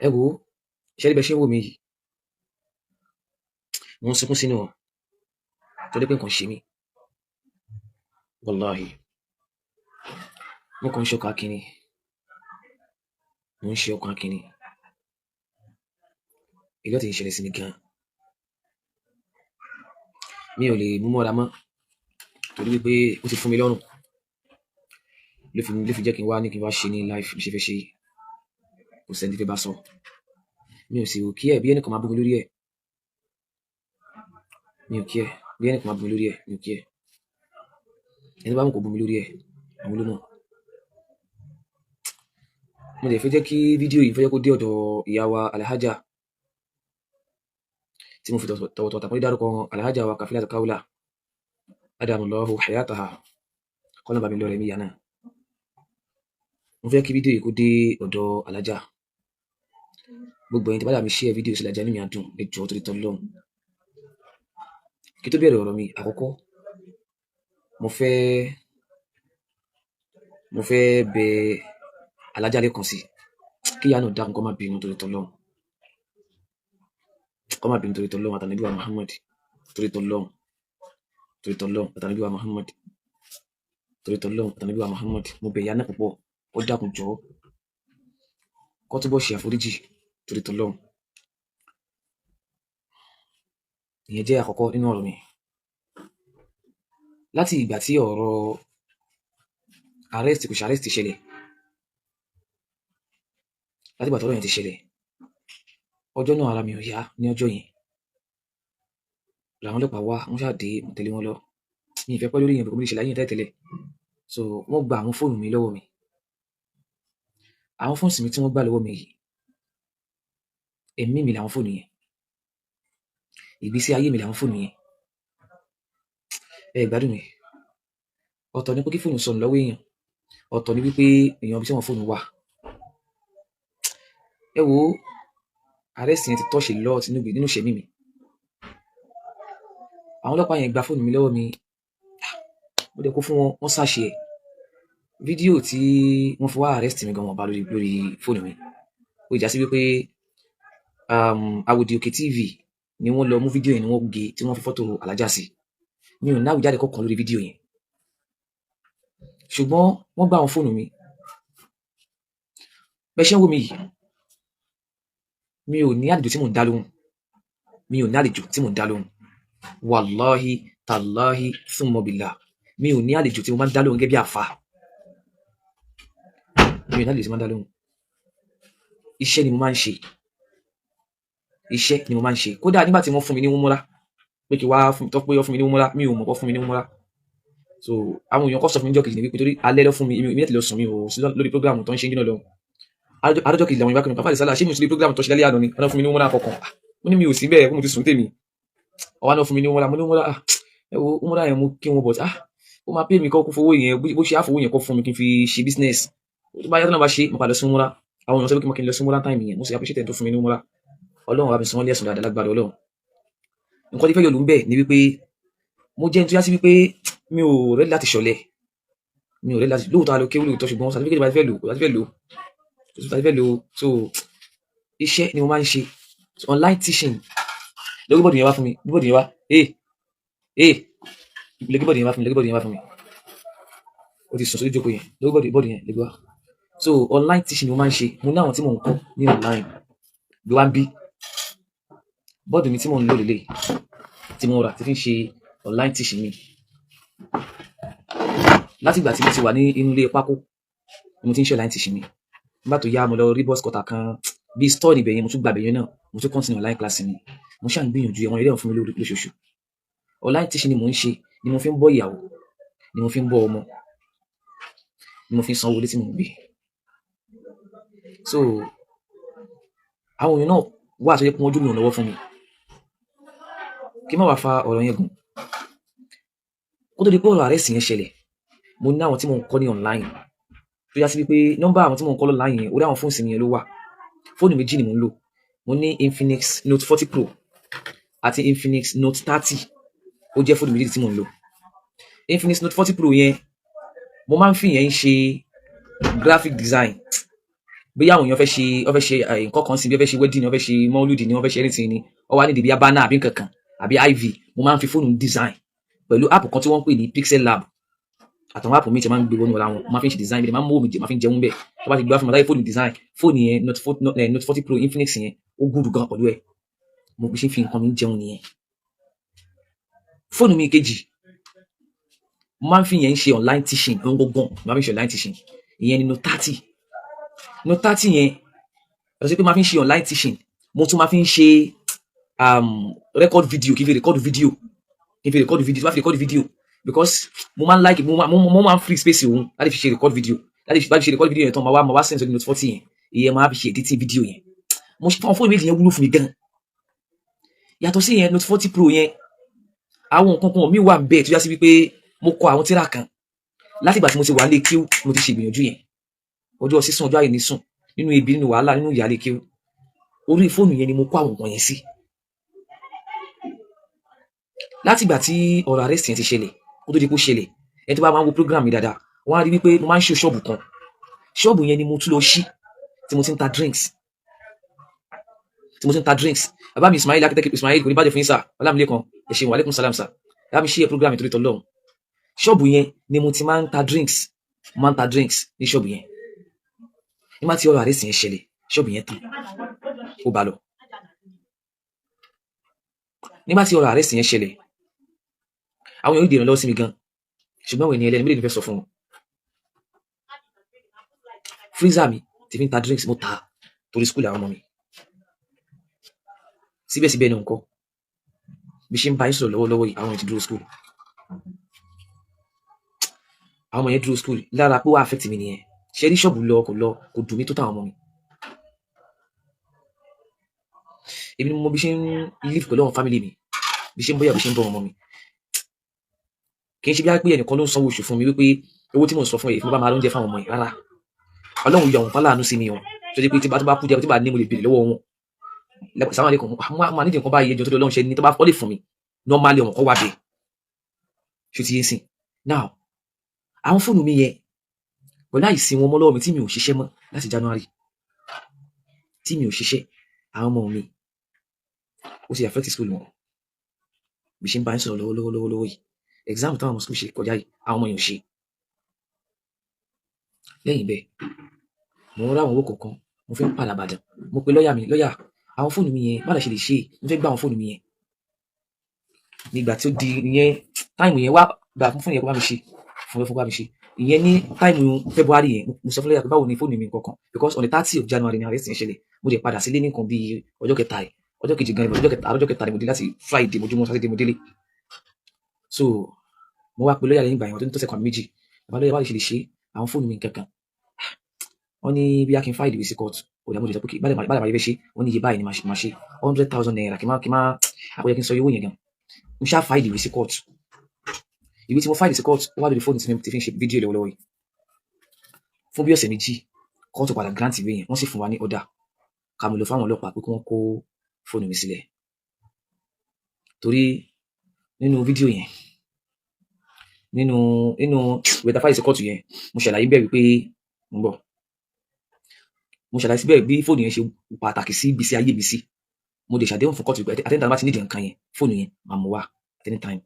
Ẹ wo, ṣé ẹ ṣe ń wò mí yìí, mo ń sunkún sínú ọ torí pé nǹkan ṣe mí. Wàláhì, mo kàn ń ṣọkàn akínni, mo ń ṣe ọkàn akínni. Èyí tí ń ṣẹlẹ̀ sí mi gan, mi ò lè mú mọ́ra mọ́ torí wípé ó ti fún mi lọ́rùn, ló fi jẹ́ kí n wá ní kí n wá ṣe ní live bí ṣe fẹ́ ṣe yìí. Kò sẹ́ni tí fẹ́ bá sọ, mi ò sì rò kí ẹ̀ bí ẹnìkan máa bú mi lórí ẹ̀. Mi ò kí ẹ̀ bí ẹnìkan máa bú mi lórí ẹ̀, mi ò kí ẹ̀. Ẹni bá mọ̀ kó bú mi lórí ẹ̀, àwọn ló mọ̀. Mo lè fẹ́ jẹ́ kí fídíò yìí fẹ́ jẹ́ kó dé ọ̀dọ̀ ìyá wa Alhaja tí mo fi tọ̀wọ̀tọ̀wọ̀ tàpọ́nlé dárúkọ wọn, Alhaja wa Kafilat Kaula, adamallahu hayataha, kọ́nà bàmí lọ́rẹ̀ mi yá náà. Mo fẹ́ kí fídíò yìí kó dé ọ̀dọ̀ Alhaja. Gbogbo ẹ̀yin tí bá dà mí share fídíò sí Alhaja, inú mi á dùn. Ẹ jọ̀ọ́, torí t'Ọlọ́run. Kí tó bẹ̀rẹ̀ ọ̀rọ̀ mi àkọ́kọ́, mo fẹ́ bẹ̀ Alhaja lẹ́ẹ̀kan sí kí ìyá náà dákun, kó má bínú torí t'Ọlọ́run, kó má bínú torí t'Ọlọ́run àtànábì wa Muhammad, torí t'Ọlọ́run, torí t'Ọlọ́run àtànábì wa Muhammad, torí t'Ọlọ́run àtànábì wa Muhammad. Mo bẹ̀ ìyá náà púpọ̀, ó dákun, jọ̀ọ́, kó túbọ̀ ṣe àforíjì torí t'Ọlọ́run. Ìyẹn jẹ́ àkọ́kọ́ nínú ọ̀rọ̀ mi. Láti ìgbà tí ọ̀rọ̀ arrest kò ṣe arrest ṣẹlẹ̀, láti ìgbà tọ́rọ̀ yẹn ti ṣẹlẹ̀, ọjọ́ náà ara mi ò yá. Ní ọjọ́ yẹn làwọn ọlọ́pàá wá, wọ́n ṣáà dé, mo tẹ̀lé wọn lọ. Mi ì fẹ́ pẹ́ lórí yẹn bó mi ṣe láyé yẹn tẹ́lẹ̀tẹ́lẹ̀. So wọ́n gba àwọn fóònù mi lọ́wọ́ mi. Àwọn fóònù mi tí wọ́n gbà lọ́wọ́ mi yìí, ẹ̀mí mi làwọn fóònù yẹn, ìgbésí ayé mi làwọn fóònù yẹn. Ẹ gbádùn mi. Ọ̀tọ̀ ni pé kí fóònù sọnù lọ́wọ́ èèyàn, ọ̀tọ̀ ni wípé èèyàn bí tí wọ́n fóònù wà. Ẹ wo, arrest yẹn ti touch a lot nínú ìṣẹ̀mí mi. Àwọn ọlọ́pàá yẹn gba fóònù mi lọ́wọ́ mi, mo dẹ̀ kó fún wọn, wọ́n ṣàṣe ẹ̀. Fídíò tí wọ́n fi wá arrest mi gan, wọn bá lórí fóònù mi. Ó já sí wípé Àwòdì Òkè TV ni wọ́n lọ mú fídíò yẹn, ni wọ́n gé tí wọ́n fi fọ́tò Alájà sí. Mi ò náwó jáde kọ̀ọ̀kan lórí fídíò yẹn, ṣùgbọ́n wọ́n gbá àwọn fóònù mi. Bẹ́ẹ̀ ṣe ń wò mí yìí, mi ò ní àlejò tí mò ń dá lóhùn, mi ò ní àlejò tí mò ń dá lóhùn. Wàláhi tàláhi thumma billah, mi ò ní àlejò tí mo máa ń dá lóhùn gẹ́gẹ́ bí àfa. Mi ò ní àlejò tí mo máa ń dá lóhùn. Iṣẹ́ ni mo máa ń ṣe, iṣẹ́ ni mo máa ń ṣe. Kódà nígbà tí wọ́n fún mi ní umura pé kí wá fún tó pé wọ́n fún mi ní umura, mi ò mọ̀ kó fún mi ní umura. So àwọn èèyàn kọ́ sọ fún mi níjọ́ kejì ní wípé torí alẹ́ lọ fún mi, èmi ò lọ sùn, mi ò sí lórí program tó ń ṣe ń jìnnà lọ. Adọ́jọ́ kejì làwọn ìbákan nípa fàlẹ́ sálà, ṣé mi ò sí lórí program tó ṣe lálẹ́ àná ni wọ́n fún mi ní umura kọ̀ọ̀kan? Mo ní mi ò sí bẹ́ẹ̀, mo ti sùn tèmi. Ọwọ́ náà fún mi ní umura, mo ní umura. Ah, ẹ wo umura yẹn, mo kí wọn, but ah, ó máa pè mí kọ́ kó fowó yẹn, bó ṣe àfowó yẹn kọ́ fún mi kí n fi ṣe business. Tó bá yàtọ̀ náà bá ṣe, mo padà lọ sí umura. Àwọn èèyàn sọ pé kí n lọ sí umura time yẹn. Mo sì appreciate ẹni tó fún mi ní umura. Ọlọ́run bá mi san wọ́n ní ẹ̀san dáadáa lágbára Ọlọ́run. Nǹkan tí fẹ́ yọ lù ń bẹ̀ ni wípé mo jẹ́ ẹni tó yá sí wípé mi ò ready láti ṣọ̀lẹ, mi ò ready láti lóòótọ́ àlọ́ kéwú lóòótọ́, ṣùgbọ́n certificate bá ti fẹ́ lò, bá ti fẹ́ lò, bá ti fẹ́ lò. So iṣẹ́ ni mo máa ń ṣe. So, online teaching lórí bọ́ọ̀dù yẹn wá fún mi, bọ́ọ̀dù yẹn wá, ee ee, lórí bọ́ọ̀dù yẹn wá fún mi, lórí bọ́ọ̀dù yẹn wá fún mi. Ó ti sùn sórí ìjókòó yẹn, lórí bọ́ọ̀dù yẹn lè gbé wá. So online teaching ni mo máa ń ṣe. Mo ní àwọn tí mò ń kọ́ ní online bí wá ń bí. Bọ́ọ̀dù mi tí mò ń lò lélẹ̀, tí mo rà tí fi ń ṣe online teaching mi, láti ìgbà tí mo ti wà ní inú ilé pákó ni mo ti ń ṣe online teaching mi. Nígbà tó yá, mo lọ rí box cutter kan bíi store níbẹ̀ yẹn, mo tún gbà bẹ̀yẹn náà, mo tún continue online class mi. Mo ṣáà ń gbìyànjú àwọn ilé fún mi lóṣooṣù. Online teaching ni mò ń ṣe, ni mo fi ń bọ́ ìyàwó, ni mo fi ń bọ́ ọmọ, ni mo fi ń sanwó ilé tí mò ń gbé. So àwọn èèyàn náà wà tó yẹ kí wọ́n ojú ìrànlọ́wọ́ fún mi. Kí n má wàá fa ọ̀rọ̀ yẹn gùn, kó tó di pé ọ̀rọ̀ arrest yẹn ṣẹlẹ̀, mo ní àwọn tí mò ń kọ́ ní online tó yá sí wípé nọ́mbà àwọn tí mò ń kọ́ online yẹn, orí àwọn fóònù mi yẹn ló wà. Fóònù méjì ni mò ń lò. Mo ní Infinix Note 40 Pro àti Infinix Note 30. Ó jẹ́ fóònù méjì tí mò ń lò. Infinix Note 40 Pro yẹn, mo máa ń fi yẹn ṣe graphic design. Bóyá àwọn èèyàn fẹ́ ṣe, wọ́n fẹ́ ṣe nǹkan kan sí, bí wọ́n fẹ́ ṣe wedding ni, wọ́n fẹ́ ṣe mọ́lúdì ni, wọ́n fẹ́ ṣe anything ni, wọ́n wá nídìí bí banner àbí nǹkan kan àbí IV, mo máa ń fi fóònù design pẹ̀lú app kan tí wọ́n ń pè ní Pixel Lab àtàwọn app mi tí máa ń gbé wọnú ara wọn. Mo máa fi ń ṣe design mi, máa ń mú omi jẹ, máa fi ń jẹun bẹ́ẹ̀. Tó bá ti gbé wá fún mi láyé fóònù design, fóònù yẹn, Note 40 Pro Infinix yẹn, ó gùdù gan pẹ̀lú ẹ̀. Mo fi ṣe ń fi nǹkan mi jẹun nìyẹn. Fóònù mi kejì, mo máa ń fi yẹn ṣe online teaching. Ohun gbogbo mo máa fi ń ṣe online teaching, ìyẹn ni Note 30. Note 30 yẹn, lọ sí pé máa fi ń ṣe online teaching, mo tún máa fi ń ṣe record video, kí n fi record video, kí n fi record video, tí n bá fi record video, because mo máa ń like, mo máa ń free space òun láti fi ṣe record video, láti fi bá fi ṣe record video yẹn tán, máa wá send sórí Note 40 yẹn. Ìyẹn máa fi ṣe editing video yẹn. Mo ṣe fún fóònù méjì yẹn, wúlò fún mi gan. Yàtọ̀ sí yẹn, Note 40 Pro yẹn, àwọn nǹkan kan mi wà bẹ́ẹ̀ tó yá sí wípé mo kọ àwọn tírà kan látìgbà tí mo ti wà lé kíw. Mo ti ṣe ìgbìyànjú yẹn, ọjọ́ sísùn, ọjọ́ àìní sùn, nínú ebi, nínú wàhálà, nínú ìyá lé kíw, orí fóònù yẹn ni mo kó àwọn nǹkan yẹn sí. Látìgbà tí ọ̀rọ̀ arrest yẹn ti ṣẹlẹ̀, kó tó di kó ṣẹlẹ̀, ẹni tó bá máa ń wo program mi dáadáa, wọ́n á rí wípé mo máa ń ṣe ṣọ́ọ̀bù kan. Ṣọ́ọ̀bù yẹn ni mo tún lọ ṣí tí mo ti ń ta drinks, tí mo ti ń ta drinks. Bàbá mi Ismail, architect Ismail, kò ní bàjẹ́ fún yín sà. Ọlámilékan, ẹ ṣeun. Aleykum salam sà. Bàbá mi ṣí ẹ program ìtorí tọlọ́run. Ṣọ́ọ̀bù yẹn ni mo ti máa ń ta drinks. Mo máa ń ta drinks ní ṣọ́ọ̀bù yẹn. Nígbà tí ọ̀rọ̀ arrest yẹn ṣẹlẹ̀, ṣọ́ọ̀bù yẹn tán, ó bá lọ. Nígbà tí ọ̀rọ̀ arrest yẹn ṣẹlẹ̀, àwọn èèyàn dèrò lọ́wọ́ sí mi gan, ṣùgbọ́n àwọn ènìyàn ẹlẹ́ni méjì fẹ́ sọ fún wọn. Freezer mi ti fi ń ta drinks, mo ta torí school àwọn ọmọ mi. Síbẹ̀síbẹ̀ ní nǹkan bí ṣe ń bá yín sọ̀rọ̀ lọ́wọ́lọ́wọ́ yìí, àwọn èèyàn ti dúró school, àwọn ọmọ yẹn dúró school. Lára pé wàá affect mi nìyẹn. Ṣe rí ṣọ́ọ̀bù lọ, kò lọ, kò dùn mí tó táwọn ọmọ mi. Èmi ni mo bí ṣe ń live pẹ̀lú àwọn family mi, bí ṣe ń bóyá bí ṣe ń bọ́ ọmọ mi. Kì í ṣe bí wá pé ẹnìkan ló ń sanwó oṣù fún mi, wípé owó tí mò ń sọ fún ẹ fún bá máa lóúnjẹ fáwọn ọmọ yìí. Rárá, Ọlọ́run yọ àwọn kan láàánú sí mi o, tó ṣe pé tí bá kú jẹ, tí bá ní, mo lè béèrè lọ́wọ́ wọn, sàwọn àlékún mo nídìí nǹkan báyìí, ẹjọ́ tó lọ́run ṣe ní tó bá lè fún mi normally, ọ̀wọ̀n kan wà bẹ́ẹ̀. Ṣe ti yé sìn? Now, àwọn fóònù mi yẹn, pẹ̀lú àìsí wọn mọ́ lọ́wọ́ mi, tí mi ò ṣiṣẹ́ mọ́ láti January, tí mi ò ṣiṣẹ́, àwọn ọmọ mi, ó ti affect school wọn. Bí ṣe ń bá yín sọ̀rọ̀ lọ́wọ́lọ́wọ́ lọ́wọ́ yìí, exam táwọn ọmọ school ṣe kọjá yìí, àwọn ọmọ yẹn ò ṣe. Lẹ́yìn bẹ́ẹ̀, mo ń rá àwọn owó kọ̀ọ̀kan, mo fi ń padà Ìbàdàn. Mo pe lọ́ọ̀yà mi, lọ́ọ̀yà, àwọn fóònù mi yẹn, báwo la ṣe lè ṣe? Mo fẹ́ gbà àwọn fóònù mi yẹn. Nígbà tí ó di ìyẹn time yẹn, wá gbà fún fóònù yẹn kó bá mi ṣe, fún bá mi ṣe ìyẹn ní time February yẹn. Mo sọ fún lọ́ọ̀yà pé báwo ni fóònù mi nǹkan kan, because on the 30 of January ni arrest yẹn ṣẹlẹ̀. Mo dẹ̀ padà sílé ní nǹkan bíi ọjọ́ kẹta ẹ̀, ọjọ́ kejì gan, ọjọ́ kẹta, ọjọ́ kẹta ni mo dé láti Friday mojúmọ́ Saturday mo délé. So mo wá pe lọ́ọ̀yà lẹ́yìn ìgbà yẹn, tó ní tó sẹ́kọ̀ọ́ méjì. Bàbá lọ́ọ̀yà, báwo ṣe lè ṣe àwọn fóònù mi nǹkan kan? Wọ́n ní bí a kì í file ìwé sí court. Òdà mo lè sọ pé báyìí báyìí báyìí fẹ́ ṣe. Wọ́n ní iye báyìí ni màá ṣe, ₦100,000. Kì má àpòyẹ kí n sọ iye owó yẹn gan. Mo ṣáà file ìwé sí court. Ìwé tí mo file sí court, ó wá lórí fóònù tí mo ti fi ń ṣe fídíò lọ́wọ́lọ́wọ́ yìí. Fún bí ọ̀sẹ̀ 2, kóòtù padà grant ìwé yẹn, wọ́n sì fún wa ní order ká mo lọ fáwọn ọlọ́pàá pé kí wọ́n kó fóònù mi sílẹ̀. Torí nínú fídíò yẹn, nínú ìwé tá a file sí kóòtù yẹn, mo ṣàlàyé bẹ́ẹ̀ wípé mo ń bọ̀. Mo ṣàlàyé síbẹ̀ bí fóònù yẹn ṣe pàtàkì sí ìgbésí ayé mi sí. Mo lè ṣàdéhùn fún kóòtù pé at any time bá ti nídìí nǹkan yẹn, fóònù yẹn, máa mú wá at any time.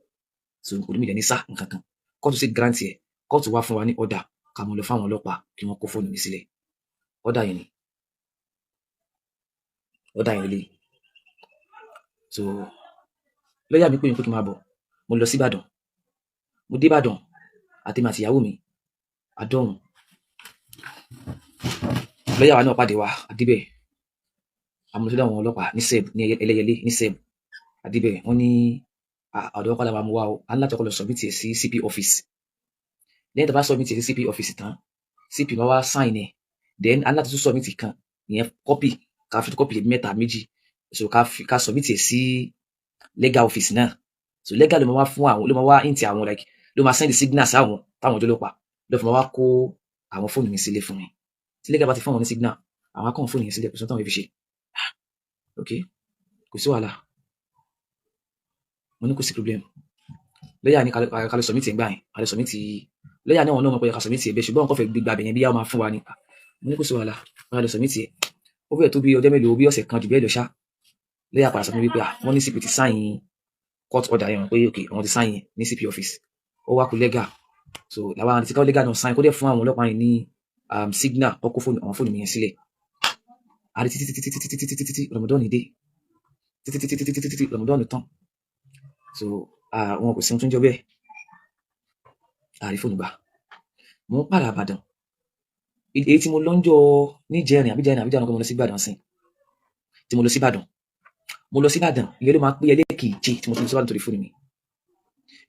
So kò ní mi dẹ̀ ní sá nǹkan kan. Kóòtù sì grant ẹ̀. Kóòtù wá fún wa ní order ká mo lọ fáwọn ọlọ́pàá kí wọ́n kó fóònù mi sílẹ̀. Order yẹn ni, order yẹn lélẹ́yìí. So lọ́yà mi pè mí pé kí n máa bọ̀. Mo lọ sí Ìbàdàn. Mo dé Ìbàdàn, àtèmi àti ìyàwó mi àdọ́hùn. Lọ́yà wa náà pàdé wa àdébẹ̀. Àmọ́ àwọn ọlọ́pàá ní seb ní Ẹlẹ́yẹlé ní seb àdébẹ̀. Wọ́n ní ọ̀dọ̀ ọkọ̀ làwọn mú wa o, a ní láti kọ́kọ́ lọ submit ẹ̀ sí CP office. Lẹ́yìn tó bá submit ẹ̀ sí CP office tán, CP máa wá sign ẹ̀. Then a ní láti tún submit kan, ìyẹn copy, ká fi copy mẹ́ta méjì, so ká submit ẹ̀ sí legal office náà. So legal ló máa wá fún àwọn, ló máa wá int àwọn, like ló máa send signal sáwọn táwọn ọjọ́ ló fi máa wá kó àwọn fóònù mi sílẹ̀ fún mi. Tí legal bá ti fún àwọn ní signal, àwọn akọ́ fóònù yẹn sílẹ̀, kò sí táwọn fi ṣe. Ok, kò sí wàhálà. Mo ní kò sí problem. Lọ́yà ní ká lọ submit ẹ̀ gbà yẹn, ká lọ submit. Lọ́yà ní àwọn náà mọ̀ pé ká submit ẹ̀ bẹ́ẹ̀, ṣùgbọ́n wọn kò fẹ́ gbégbá bẹ̀yẹn bí yàrá máa fún wa ni. Mo ní kò sí wàhálà, wọn á lọ submit ẹ̀. Ó fẹ́ẹ̀ tó bí ọjọ́ mélòó, bí ọ̀sẹ̀ kan jù bẹ́ẹ̀ lọ ṣá, lẹ́yìn àpàdà sọ fún mi wípé wọ́n ní CP ti sign court order yẹn, pé ok, àwọn ti sign ní CP office, ó wá kú legal. So làwọn àti káwọn legal náà sign, kó dẹ̀ fún àwọn ọlọ́pàá yẹn ní signal kọ́kọ́ fóònù, àwọn fóònù mi yẹn sílẹ̀. Àti títí títí títí títí títí títí Ramadan dé, títí títí títí títí títí Ramadan tán. So wọn kò sí ohun tó ń jọ bẹ́ẹ̀, àrí fóònù gbà. Mo ń pààrà Ìbàdàn, èyí tí mo lọ ń jọ níjẹrin àbíjẹrin àbíjẹrin kan, mo lọ sí Ìbàdàn sí, tí mo lọ sí Ìbàdàn, mo lọ sí Ìbàdàn, ìyẹn ló máa pé ẹlẹ́ẹ̀kejì tí mo ti lọ sí Ìbàdàn torí fóònù mi.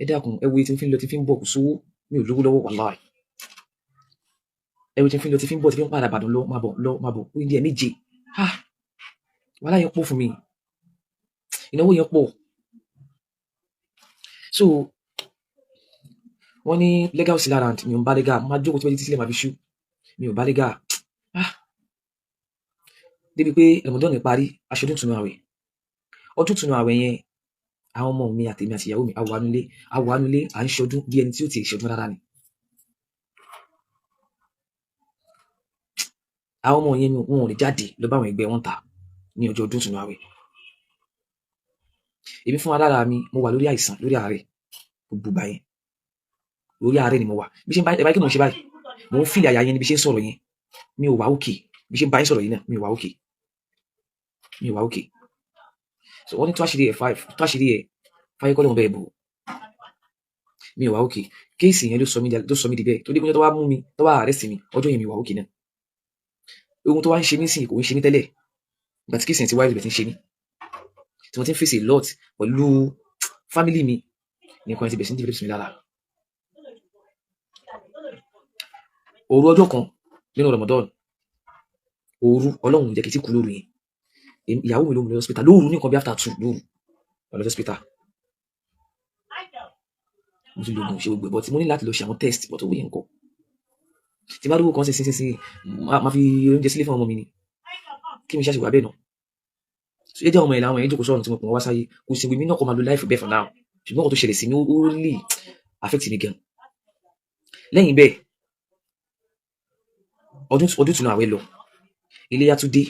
Ẹ dákun, ẹ wo iye tí mo fi ń lọ, tí fi ń bọ̀, kò sówó, mi ò lówó lọ́wọ́, wàláì. Ẹ wo tí mo fi ń lọ, tí fi ń bọ̀, tí fi ń pààrà Ìbàdàn, lọ máa bọ̀, lọ máa bọ̀, ó ní díẹ̀ méje. Ah, wàhálà yẹn pọ̀ fún mi, ìnáwó yẹn pọ̀. So wọ́n ní legal sí lára, mi ò ń bá legal, máa jókòó tí wọ́n ti sílẹ̀ máa fi ṣú, mi ò bá legal. Ah, débi pé Ramadan parí, aṣọ ọdún tunu àwẹ̀, ọdún tunu àwẹ̀ yẹn, àwọn ọmọ mi àtèmi àti ìyàwó mi àwa nulẹ̀, àwa nulẹ̀, à ń ṣọdún bí ẹni tí ó ti ṣọdún rárá ni. Àwọn ọmọ yẹn wọn ò lè jáde lọ bá àwọn ẹgbẹ́ wọn ta ní ọjọ́ ọdún tunu àwẹ̀. Èmi fún alára mi, mo wà lórí àìsàn, lórí àárẹ̀, gbogbo ìgbà yẹn lórí àárẹ̀ ni mo wà. Bí ṣe ń bá ẹ báyìí kí mò ń ṣe báyìí, mò ń fìlì àyà yẹn ni. Bí ṣe ń sọ̀rọ̀ yẹn, mi ò wá òkè. Bí ṣe ń bá yín sọ̀rọ̀ yìí náà, mi ò wá òkè, mi ò wá òkè. So wọ́n ní tó àṣírí ẹ̀ five, tó àṣírí ẹ̀ fáyé kọ́ lóun bẹ́ẹ̀ bò, mi ò wá òkè. Case yẹn ló sọ mí di bẹ́ẹ̀, torí pé tó wá mú mi, tó wá arrest mi ọjọ́ yẹn, mi wà òkè náà. Ohun tó wá ń ṣe mí sìn kò ń ṣe mí tẹ́lẹ̀. Ìgbà tí case yẹn ti wáyé ló ti ń ṣe mí, tí mo ti ń face a lot pẹ̀lú family mi, nìkan ti bẹ̀rẹ̀ sí ní develop sí mi lára. Òru ọjọ́ kan nínú Ramadan, òru, Ọlọ́run jẹ́ kí n ti kú lóru yẹn. Ìyàwó mi ló mú mi lọ hospital lóru, ní nǹkan bí after 2 lóru lọ sí hospital. Mo ti lo oògùn, ṣe gbogbo ẹ̀, but mo ní láti lọ ṣe àwọn test, but owó yẹn ń kọ́. Tí bá rówó kan sí sí sí sí, máa fi oúnjẹ sílé fún ọmọ mi ni, kí mi ṣàṣìwà bẹ́ẹ̀ náà. So ẹ jẹ́ ọmọ ẹ̀ làwọn ẹ̀yìn jókòó sọ̀rọ̀ tí mo pè wọ́n wá sáyé, kò sí wèmí náà kọ́ máa lo life bẹ́ẹ̀ for now. Ṣùgbọ́n nǹkan tó ṣẹlẹ̀ sí mi, ó really affect mi gan. Lẹ́yìn bẹ́ẹ̀, ọdún tún àwẹ̀ lọ, iléyá tún dé,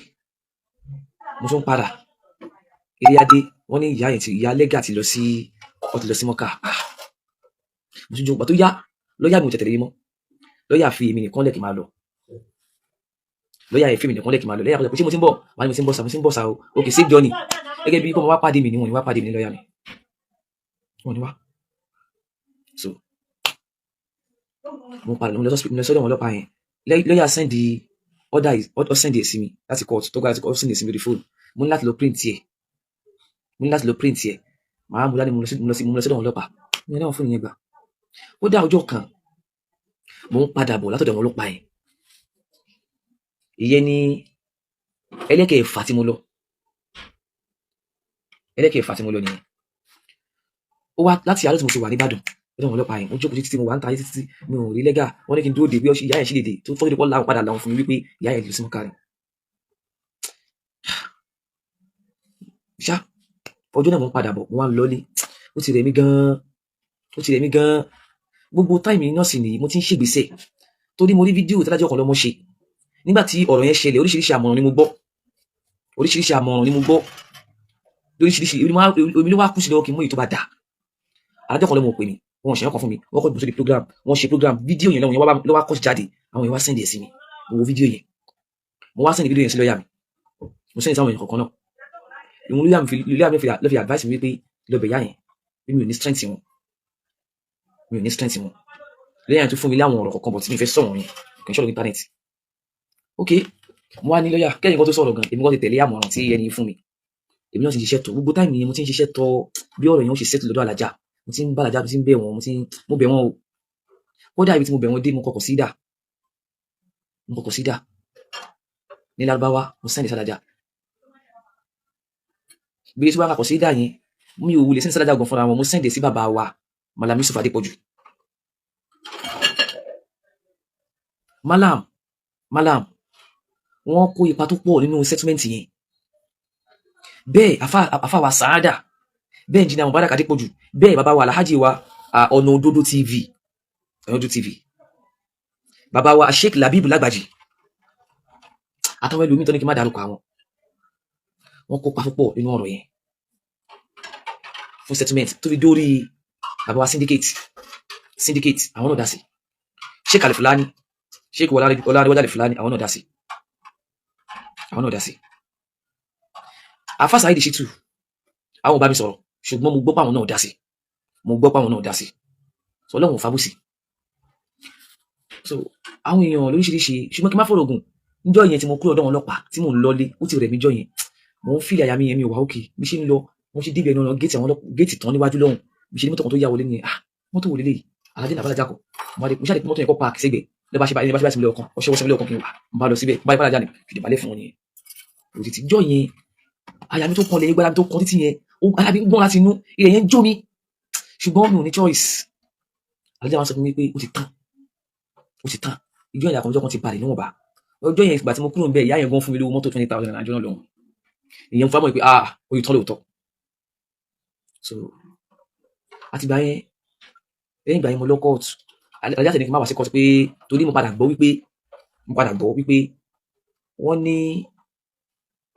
mo tún padà. Iléyá dé, wọ́n ní ìyá yẹn ti, ìyá lẹ́gà ti lọ sí, ó ti lọ sí Mọ́kà. Ah, mo tún jókòó tó yá, lọ́yà mi ò tẹ̀tẹ̀lé mọ́. Lọ́yà fi èmi nìkan lẹ̀ kí n máa lọ. Lọ́yà yẹn fi èmi nìkan lẹ̀ kí n máa lọ. Lẹ́yà pé ṣé mo ti ń bọ̀ wá ní, mo ti ń bọ̀ sá, mo ti ń bọ̀ sá o. Ok, safe journey. Gẹ́gẹ́ bí kọ́ mo wá pàdé mi ní, wọ́n ní wá pàdé mi ní lọ́yà mi, wọ́n ní wá. So mo padà, mo lọ sọ́dọ̀ àwọn ọlọ́pàá yẹn. Lọ́yà send order, ó send ẹ̀ sí mi láti court, tó gba láti court, ó send ẹ̀ sí mi lórí fóònù. Mo ní láti lọ print ẹ̀, mo ní láti lọ print ẹ̀. Màá mú dání, mo lọ sọ́dọ̀ àwọn ọlọ́pàá, mi ò ní àwọn fóònù yẹn gbà. Ó dá ọjọ́ kan, mo ń padà bọ̀ látọ̀dọ̀ àwọn ọlọ́pàá yẹn. Ìyẹn ní ẹlẹ́kẹ̀ẹ́fà tí mo lọ, ẹlẹ́kẹ̀ẹ́fà tí mo lọ nìyẹn. Ó wá láti àárọ̀ tí mo ti wà nìbàdàn lọ́dọ̀ àwọn ọlọ́pàá yẹn, mo jókòó títí, mo wà ń ta ayé títí, mi ò rí lẹ́gà. Wọ́n ní kí n dúró dè bí ìyá yẹn ṣì lè dé, tó fọ́jú pọ́ láwọn padà láwọn fún mi wípé ìyá yẹn lọ sí Mọ́kà ni. Ṣá ọjọ́ náà, mo ń padà bọ̀, mo wá ń lọlé, ó ti rẹ̀ mí gan-an, ó ti rẹ̀ mí gan-an. Gbogbo time náà sì nìyí, mo ti ń ṣègbésẹ̀, torí mo rí fídíò tí Alájọ Ọ̀kànlọ́mọ ṣe nígbà tí ọ̀rọ̀ yẹn ṣẹlẹ̀. Oríṣiríṣi àmọ̀ràn ni mo gbọ́, oríṣiríṣi àmọ̀ràn ni mo gbọ́ lóríṣiríṣi. Èmi ló wá kú sí lọ́wọ́ kí n mú èyí tó bá dà. Alájọ Ọ̀kànlọ́mọ ò pè mí, wọn ò ṣe ọkàn fún mi. Wọ́n kọ́ sórí program, wọ́n ṣe program, fídíò yẹn lọ́wọ́ yẹn ló wá kọ́ jáde. Àwọn yẹn wá send ẹ̀ sí mi, mo wo fídíò yẹn, mo wá send fídíò yẹn sí lọ́ọ̀yà mi, mo send sáwọn èèyàn kọ̀ọ̀kan náà. Ìwọ̀n lóyà mi ló fi advice mi wípé lọ bẹ̀ yá yẹn, bí mi ò ní strength wọn, mi ò ní strength wọn. Lẹ́yìn tó fún mi láwọn ọ̀rọ̀ kọ̀ọ̀kan, but mi fẹ́ sọ̀rọ̀ yẹn, kì í ṣọ̀rọ̀ internet. Ok, mo wá ní lọ́yà kẹ́yìn kan tó sọ̀rọ̀ gan, èmi kan ti tẹ̀lé àmọ̀ràn tí ẹni fún mi. Èmi náà ti ń ṣiṣẹ́ tọ̀ gbogbo time yẹn, mo ti ń ṣiṣẹ́ tọ̀ bí ọ̀rọ̀ yẹn ó ṣe settle lọ́dọ̀ alájà. Mo ti ń bá alájà, mo ti ń bẹ̀ wọ́n, mo bẹ̀ wọ́n o. Kódà ibi tí mo bẹ̀ wọ́n dé, mo kọkọ̀ sídà, mo kọkọ̀ sídà ní Lárúbáwá, mo send sálájà. Bí tí wọ́n kọ̀ sídà yẹn, mi ò wulẹ̀ send sálájà gan fúnra wọn, mo send sí bàbá wa Malam Yusuf Adépọ̀jù. Malam wọ́n kó ipa tó pọ̀ nínú settlement yẹn. Bẹ́ẹ̀ àfà wa Sàádà, bẹ́ẹ̀ engineer Mubarak Adépọ̀jù, bẹ́ẹ̀ bàbá wa Alhaji wa Ọ̀nà Òdodo TV, Ọ̀nà Òdodo TV, bàbá wa Sheikh Labib Lágbàjì. Àtàwọn ẹlòmíì tó ní kí n má dárúkọ àwọn, wọ́n kópa púpọ̀ nínú ọ̀rọ̀ yẹn fún settlement tó fi dórí bàbá wa syndicate. Àwọn náà dá sí. Sheikh Alifulani, Sheikh Ọlárẹ̀wájú Alifulani, àwọn náà dá sí, àwọn náà dá sí. Afa Saheed Shittu, àwọn ò bá mi sọ̀rọ̀, ṣùgbọ́n mo gbọ́ pé àwọn náà dá sí, mo gbọ́ pé àwọn náà dá sí. So Ọlọ́run ò fábùsì. So àwọn èèyàn lóríṣiríṣi, ṣùgbọ́n kí n má fọ̀rọ̀ gùn, níjọ́ yẹn tí mo kúrò ọ̀dọ̀ wọn ọlọ́pàá tí mò ń lọlé, ó ti rẹ̀ mí. Jọ́ yẹn mò ń fìlẹ̀ àyà mi yẹn, mi ò wá òkè. Bí ṣe ń lọ, mo ṣe débi ẹnu ọ̀nà géètì, àwọn géètì tán níwájú lọ́hùn, bí ṣe ní mọ́tò kan tó yá wọlé nìyẹn. Ah, mọ́tò wò lélẹ́yìí? Alájẹ́ nàbàlájà kọ mo wá, mo ṣáà lè mọ́tò yẹn kọ́ park sẹ́gbẹ̀ẹ́ lọ́ba ṣe báyìí, lọ́ba ṣe báyìí sí mi lọ́kàn, ọṣẹ́ wọ́sẹ̀ mi lọ́kàn, kí n wà n bá lọ síbẹ̀ báyìí, báyìí jáde fìdí balẹ̀ fún wọn nìyẹn. Òtítì jọ́ yẹn, àyà mi tó kan lẹ́yìn gbára mi tó kan títí yẹn, ara mi ń gbọ́n láti inú, ilẹ̀ yẹn ń jó mi, ṣùgbọ́n mi ò ní choice. Alájà wa sọ fún mi pé ó ti tán, ó ti tán. Ìjọ ìyá kan, ọjọ́ kan ti balẹ̀ níwọ̀nba. Ọjọ́ yẹn, ìgbà tí mo kúrò níbẹ̀, ìyá yẹn gan fún mi lówó mọ́tò 20,000 àjọ náà lọ́hùn. Ìyẹn fún wa mọ̀ pé ah, ó yìí tán lóòótọ́. So àtìgbà yẹn, lẹ́yìn ìgbà yẹn, mo lọ kóòtù. Alájà tẹ̀lé kí n má wá sí kóòtù pé torí mo padà gbọ́ wípé wọ́n ní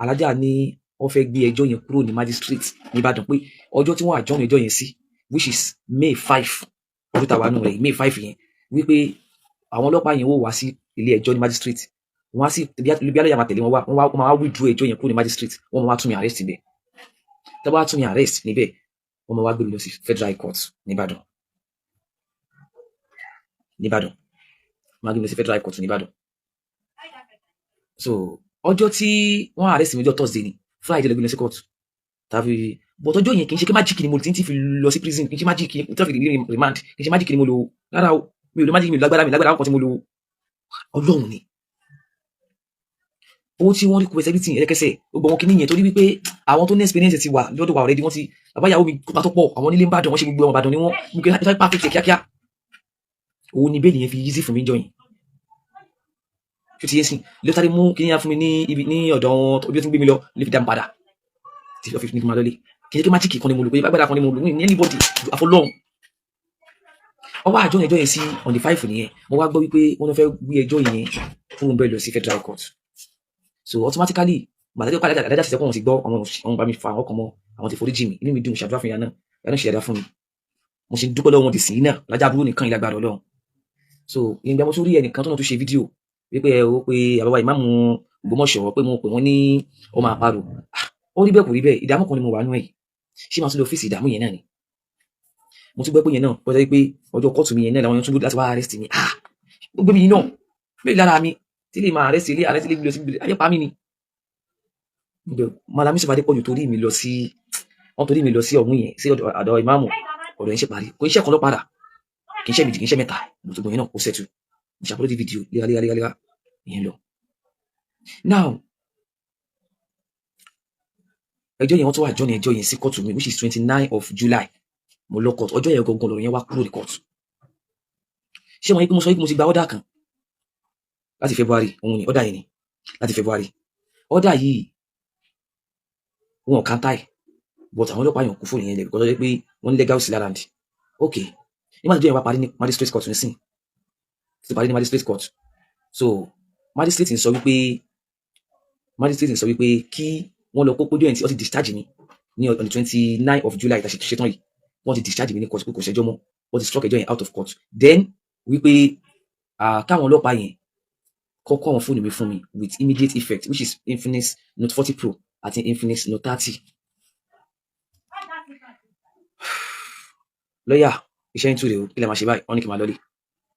alájà ní wọ́n fẹ́ gbé ẹjọ́ yẹn kúrò ní magistrate ní Ìbàdàn, pé ọjọ́ tí wọ́n adjourn ẹjọ́ yẹn sí, which is May 5 ọdún tàwa nù rẹ̀, May 5 yẹn, wípé àwọn ọlọ́pàá yẹn wò wá sí ilé ẹjọ́ ní magistrate, wọ́n á sì bí alẹ́ máa tẹ̀lé wọn wá, wọ́n máa wá withdraw ẹjọ́ yẹn kúrò ní magistrate, wọ́n máa wá tún mi arrest níbẹ̀. Tẹ́ bá wá tún mi arrest níbẹ̀, wọ́n máa wá gbé mi lọ sí Federal High Court nìbàdàn. Nìbàdàn, wọ́n máa gbé mi lọ sí Federal High Court nìbàdàn. So ọjọ́ tí wọ́n arrest mi, ọjọ́ Thursday ni, Friday ló gbé mi lọ sí court tàbí. But ọjọ́ yẹn, kì í ṣe kí magic ni mo ti fi lọ sí prison, kì í ṣe magic tí wọ́n fi rí remand, kì í ṣe magic ni mo lò rárá o. Mi ò lo magic, mi ò lágbára, mi lágbára àwọn kan tí mo lò. Ọlọ́run ni. Owó tí wọ́n rí kó everything ẹlẹ́kẹsẹ̀ gbogbo wọn kìíní yẹn, torí wípé àwọn tó ní experience ti wà lọ́dọ̀ wa already. Wọ́n ti bàbá ìyàwó mi kópa tó pọ̀, àwọn onílé ń bàdàn, wọ́n ṣe gbogbo ọmọ Ìbàdàn ni wọ́n mú kí wọ́n perfect kíákíá. Òun ni bail yẹn fi easy fún mi jọyìn. Ṣé ti yé sìn ló sáré mú kí ní fún mi ní ibi ní ọ̀dọ̀ wọn, ibi tó ti ń gbé mi lọ lè fi dá mi padà tí fi ní kí n máa lọlé. Kì í ṣe pé magic kan ni mo lò, pé agbára kan ni mo lò ní anybody àfọlọ́hún. Wọ́n wá àjọ ẹjọ́ yẹn sí on the 5 nìyẹn. Mo wá gbọ́ wípé wọ́n fẹ́ gbé ẹjọ́ yẹn fún bẹ́ẹ̀ lọ sí Federal Court. So automatically, gbàdájọ́ padà, adájọ́ ti sẹ́kọ̀ọ́, wọn ti gbọ́, àwọn bá mi fa àwọn kan mọ́, àwọn ti forí jì mí. Inú mi dùn, ṣàdúrà fún ìyá náà, ìyá náà ṣe dáadáa fún mi. Mo ṣe ń dúpẹ́ lọ́wọ́ wọn dì sí náà lájà burú nìkan ìlágbára Ọlọ́run. So ìgbà mo tún rí ẹnìkan tó náà tún ṣe fídíò wípé ẹ o pé àbáwá ìmáàmù Ògbómọ̀ṣọ́, pé mo pè wọ́n ní ọmọ àparò. Ó rí bẹ́ẹ̀, kò rí bẹ́ẹ̀. Ìdààmú kan ni mo wà nú ẹ̀. Ṣé màá tún lọ fèsì ìdààmú yẹn náà ni? Mo tún gbọ́ pé yẹn náà wọ́n sọ pé ọjọ́ kóòtù mi yẹn náà làwọn yẹn tún gbọ́dọ̀ láti wá arrest mi. Ah, gbogbo mi náà bẹ́ẹ̀ lára mi tí lè máa arrest ilé, arrest ilé, gbé lọ sí ayé pa mí ni. Mallam Yusuf Adépọ̀jù torí mi lọ sí, wọ́n torí mi lọ sí ọ̀hún yẹn, sí ọ̀dọ̀ ìmáàmù. Ọ̀rọ̀ yẹn ṣe parí, kò iṣẹ́ kan ló padà, kì í ṣe méjì, kì í ṣe mẹ́ta. Mo tún gbọ́ yẹn náà, ó settle. Mo ṣe upload fídíò léra léra léra léra ìyẹn lọ. Now ẹjọ́ yẹn, wọ́n tún wà adjourn ẹjọ́ yẹn sí kóòtù mi, which is 29 of July. Mo lọ kóòtù ọjọ́ yẹn gangan, lọ́rọ̀ yẹn wá kúrò ní kóòtù. Ṣé wọ́n yí pé mo sọ pé mo ti gba order kan láti February? Òun ni order yẹn ni láti February. Order yìí, wọn ò counter ẹ̀, but àwọn ọlọ́pàá yàn kú fóònù yẹn lẹ̀ because ọjọ́ pé wọ́n ní legal land. Ok, nígbà tí ìjọ yẹn wá parí ní magistrate court nísìn, ti parí ní magistrate court. So magistrate ń sọ wípé kí wọ́n lọ kó pójú ẹ̀ tí wọ́n ti discharge mi ní on the 29 of July tá a ṣe ṣetán yìí. Wọ́n ti discharge mi ní court pé kò ṣẹjọ́ mọ́, wọ́n ti struck ẹjọ́ yẹn out of court. Then wípé káwọn ọlọ́pàá yẹn kọ́kọ́ àwọn fóònù mi fún mi with immediate effect, which is Infinix Note 40 Pro àti Infinix Note 30. Lọ́yà, iṣẹ́ ń túre o, kí lè máa ṣe báyìí? Wọ́n ní kí n máa lọlé,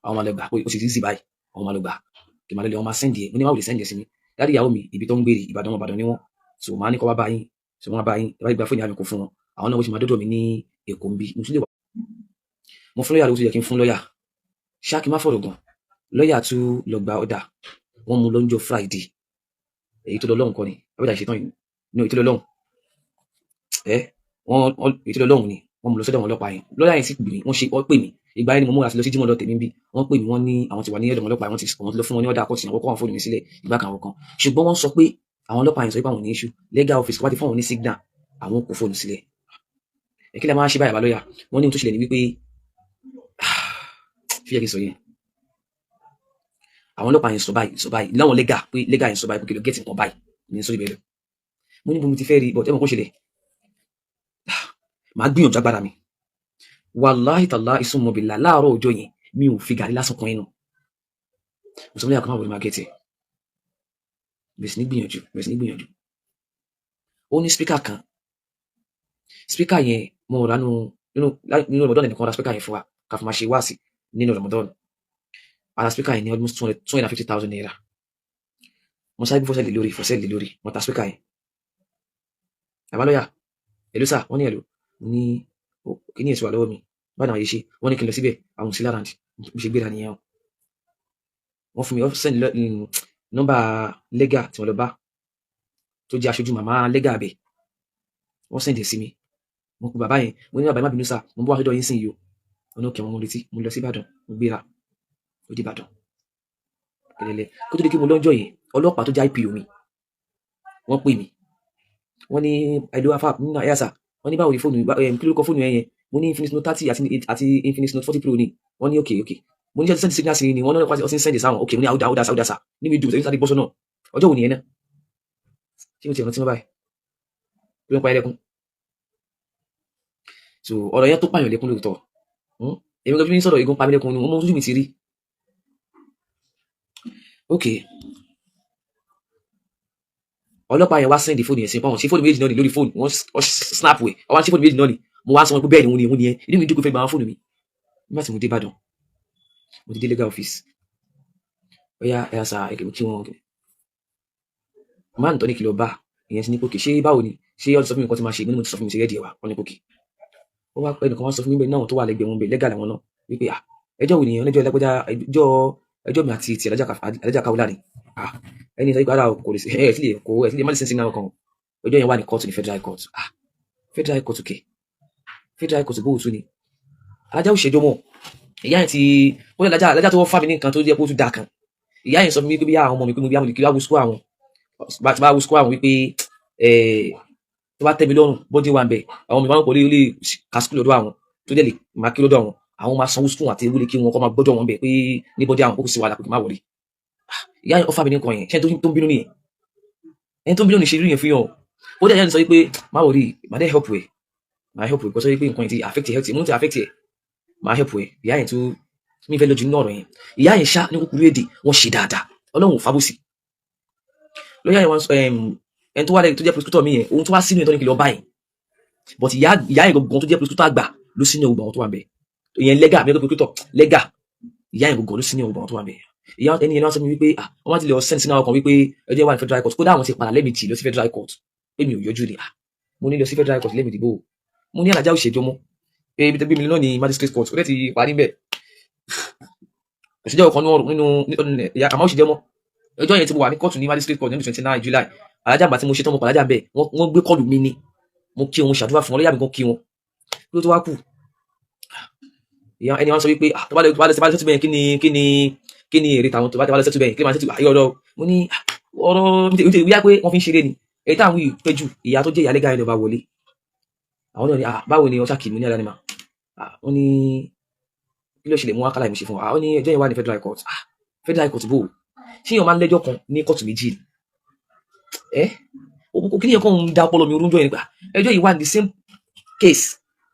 àwọn máa lọ gbà pé ó sì rí báyìí, àwọn máa lọ gbà, kí n máa lọlé, wọ́n máa send ẹ̀. Mo ní má wò lè send ẹ̀ sí mi. Daddy ìyàwó mi, ibi tó ń gbèrè Ìbàdàn, wọn Ìbàdàn ni wọ́n. So màá ní kọ́ wá bá yín, so wọ́n bá yín, ẹ bá gba fóònù, àmì kò fún wọn, àwọn náà wọ́n sì máa dọ́dọ̀ mi ní Èkó ń bí. Mo tún lè wà. Mo fún lọ́yà lówó tó yẹ kí n fún lọ́yà ṣáà, kí n má fọ̀rọ̀ gan. Lọ́yà tún lọ gba ọ̀dà, wọ́n mú lọ́jọ́ Friday. Èyí tó lọ lọ́hùn kọ́ ni àbídà ìṣetán yìí ní èyí tó lọ lọ́hùn ẹ wọ́n, èyí tó lọ lọ́hùn ni wọ́n mú lọ sọ́dọ̀ àwọn ọlọ́pàá yẹn. Lọ́yà yẹn sì pè mí, wọ́n ṣe, wọ́n pè mí. Ìgbà yẹn ni mo múra sí lọ sí jímọ̀ lọ tèmi bí. Wọ́n pè mí, wọ́n ní àwọn ti wà ní ẹ̀dọ̀ ọlọ́pàá, àwọn ti lọ fún wọn ní order kóòtù, àwọn kọ́ àwọn fóònù mi sílẹ̀ ìgbà kan àwọn kan. Ṣùgbọ́n wọ́n sọ pé àwọn ọlọ́pàá yẹn sọ pé àwọn ní issue legal office wá ti fún àwọn ní signal, àwọn kò fóònù sílẹ̀. Ẹ kí lè máa ṣe báyìí? Àbá lọ́yà, wọ́n ní ohun tó ṣẹlẹ̀ ní wípé fi yẹ kí n sọ yẹn. Àwọn ọlọ́pàá yẹn sọ báyìí, sọ báyìí láwọn legal, pé legal yẹn sọ báyìí pé kí lọ get nǹkan báyìí ní sórí bẹ́ẹ̀ lọ. Mo ní bó mo ti fẹ́ rí, but ẹ mọ̀ kó ṣẹlẹ̀, màá gbìyànjú agbára mi. Wàláhì tàlá ìsúnmọ̀bìlà, láàárọ̀ ọjọ́ yẹn mi ò fi gàrí lásán kan inú. Mo sọ fún yàrá kan, máa wọlé, máa get ẹ̀. Bẹ̀rẹ̀ sí ní gbìyànjú, bẹ̀rẹ̀ sí ní gbìyànjú. Ó ní speaker kan, speaker yẹn mo rà nínú Ramadan. Nìkan ra speaker yẹn fún wa ká fi máa ṣe wáàsí nínú Ramadan. Ara speaker yẹn ní almost 250,000 naira. Mo sáré gbé fọ́sẹ̀lì lórí, fọ́sẹ̀lì lórí, mo ta speaker yẹn. Àbá lọ́yà, "Hello sir." Wọ́n ní, "Hello." Mo ní, "Kí ni èso wà lọ́wọ́ mi báyìí náà?" Yìí ṣe wọ́n ní kí n lọ síbẹ̀, àwọn òsì lára bí ṣe gbéra nìyẹn o. Wọ́n fún mi, wọ́n send nọ́mbà legal tí wọ́n lọ bá tó jẹ́ aṣojú màmá legal abẹ. Wọ́n send ẹ̀ sí mi. Mo pe bàbá yẹn, mo ní, "Bàbá, má bínú sá, mo ń bọ́ aṣojú yín sìn yìí o." Wọn ní òkè, wọn retí. Mo lọ sí Ìbàdàn, mo gbéra, ó di Ìbàdàn kẹlẹlẹ. Kó tó di kí mo lọ́jọ́ yẹn, ọlọ́pàá tó jẹ́ IPO mi, wọ́n pè mí, wọ́n ní, "Hello, afa nínú ẹ̀yà sà." Wọ́n ní, "Báwo ni fóònù? Kí ló kọ fóònù yẹn?" Mo ní, "Infinix Note 30 àti Infinix Note 40 Pro ni." Wọ́n ní, Okay." Mo ní, "Ṣe send signal sí ni?" Wọ́n náà wọ́n ti ń send sáwọn. Okay, mo ní, "Àwùdá, àwùdá, àwùdá sà." Níbi dùn sáré bọ́sọ̀ náà. Ọjọ́ wo nìyẹn náà? Ṣé mo ti rántí mọ́ báyìí? Kí ló ń pa ẹlẹ́kún? So ọ̀rọ̀ yẹn tó pààyàn lẹ́kún lóòótọ́. Èmi kan fi ń sọ̀rọ̀ igun pa mí lẹ́kún ni mo ojú mi ti rí. Ok, ọlọ́pàá yẹn wá send fóònù yẹn sí pọ́n ṣé fóònù méjì náà ni lórí fóònù. Wọ́n snap wẹ̀, wọ́n ṣe fóònù méjì náà ni. Mo wá sọ wọn pé bẹ́ẹ̀ ni, òun ni, òun ni ẹ. Inú mi dúkú fẹ́ gba àwọn fóònù mi. Nígbà tí mo dé Ìbàdàn, mo ti dé legal office. Ó yá, ẹ̀yà sà, ẹ̀kẹ́ kí wọ́n máa ń tọ́ ní kí lọ bá ìyẹn ti ní pòkè. Ṣé báwo ni? Ṣé ọdún sọ fún mi nǹkan tí máa ṣe? Mo ní mo ti sọ fún mi, ṣe ready ẹ̀ wá. Wọ́n ní pòkè. Ó wá ẹnìkan wá sọ fún mi bẹ́ẹ̀ náà tó wà lẹ́gbẹ̀ẹ́ wọn bẹ́ẹ̀, legal àwọn náà, wípé, "Ah, ẹjọ́ wo nìyẹn?" Ẹjọ́ ẹlẹ́gbẹ́já, ẹjọ́ mi àti ti alájà Kaula ni. Ah, ẹni sọ pé ara kò lè ẹ ẹ kò ẹ sì lè má lè sin náà kan. Ẹjọ́ yẹn wà ní court, ní federal court. Ah, federal court kẹ, federal court bó tún ni? Alájà ò ṣẹjọ́ mọ́. Ìyá yẹn ti ó ní alájà tó wọ́n fà mí ní nǹkan tó jẹ́ pé ó tún dáa kan. Ìyá yẹn sọ fún mi pé bí àwọn ọmọ mi, pé mo bí àwọn olùkí wá wo school àwọn, bá wo school àwọn, wípé tó bá tẹ́ mi lọ́rùn, bọ́dí wà ń bẹ̀, àwọn mi máa ń pọ̀ lé lè ka school lọ́dọ̀ àwọn, tó dẹ̀ lè máa kí lọ́dọ̀ àwọn, àwọn máa sanwó school àti ewúlé kí wọn kọ́ máa gbọ́dọ̀ wọn bẹ̀, pé ní bọ́dí àwọn kókò sí wàhálà, pé kí n má wọlé. Ìyá yẹn ọfà mi ní nǹkan yẹn. Ṣé tó ń bínú nìyẹn? Ẹni tó ń bínú ní ṣe irú yẹn fún yàn. Ó dẹ̀ yẹn sọ wípé má wọlé, má dẹ̀ help ẹ̀, má help ẹ̀, kó sọ wípé nǹkan yẹn ti affect health, mo ti affect ẹ̀, má help ẹ̀. Ìyá yẹn tó mi fẹ́ lójú nínú ọ̀rọ̀ yẹn. Ìyá yẹn ṣá ní kúkúrú èdè, wọ́n ṣe dáadáa, Ọlọ́run ò fábùsì. Lọ́yà yẹn wọ́n ẹni tó wá lẹ́yìn tó jẹ́ prosecutor mi yẹn, ohun tó wá sínú ẹ̀ tó ní kí lọ báyìí, but ìyá yẹn gangan tó jẹ́ prosecutor àgbà ló sínú ọgbà àwọn tó wà ń bẹ̀ ìyẹn. Legal mi, prosecutor legal, ìyá yẹn gangan ló sínú ọgbà àwọn tó wà ń bẹ̀. Ìyá ẹni yẹn wá sọ fún mi wípé, ah, wọ́n bá ti lọ send sínú àwọn kan wípé ẹjọ́ wà ní federal court. Kódà àwọn ti padà lẹ́mìtì lọ sí federal court, pé mi ò yọjú ni. Ah, mo ní lọ sí federal court lẹ́mìtì bò? Mo ní alájà òṣèjọ́ mọ́ pé ibi tó gbé mi náà ní magistrate court, ó dẹ̀ ti parí bẹ́ẹ̀. Òṣèjọ́ kan nínú àmọ́ òṣèjọ́ mọ́. Ọjọ́ yẹn tí mo wà ní kóòtù ní magistrate court ní 29 July, alájà àgbà tí mo ṣe tán, mo pàlájà bẹ́ẹ̀, wọ́n gbé call mi ni. Mo kí wọn, ṣàdúrà fún wọn, lọ́yà mi gan kí wọn. Kí ló tó wá kù? Ẹni wọn sọ wípé tó bá lọ tó bá lọ settle bẹ́ẹ̀, kí ni èrè tàwọn tó bá lọ settle bẹ́ẹ̀? Kí ni máa settle ayé ọ̀rọ̀? Mo ní ọ̀rọ̀ nítorí wíyá pé wọ́n fi ń ṣeré ni èyí táwọn yìí pẹ́ jù. Ìyá tó jẹ́ ìyá legal yẹn ló bá wọlé. Àwọn náà ni, "Ah, báwo ni?" Ọṣà kì mí ní ara ni mà. Wọ́n ní, "Kí ló ṣẹlẹ̀?" Mú wákàlà ìmúṣe fún wa. Wọ́n ní ẹjọ́ yẹn wà ní federal court. Ah, federal court bò? Ṣé èèyàn máa ń lẹ́jọ́ kan ní kóòtù méjì? Ẹ kí ni yẹn kàn ń da ọpọlọ mi orúnjọ yẹn nípa ẹjọ́ yìí wà ní the same case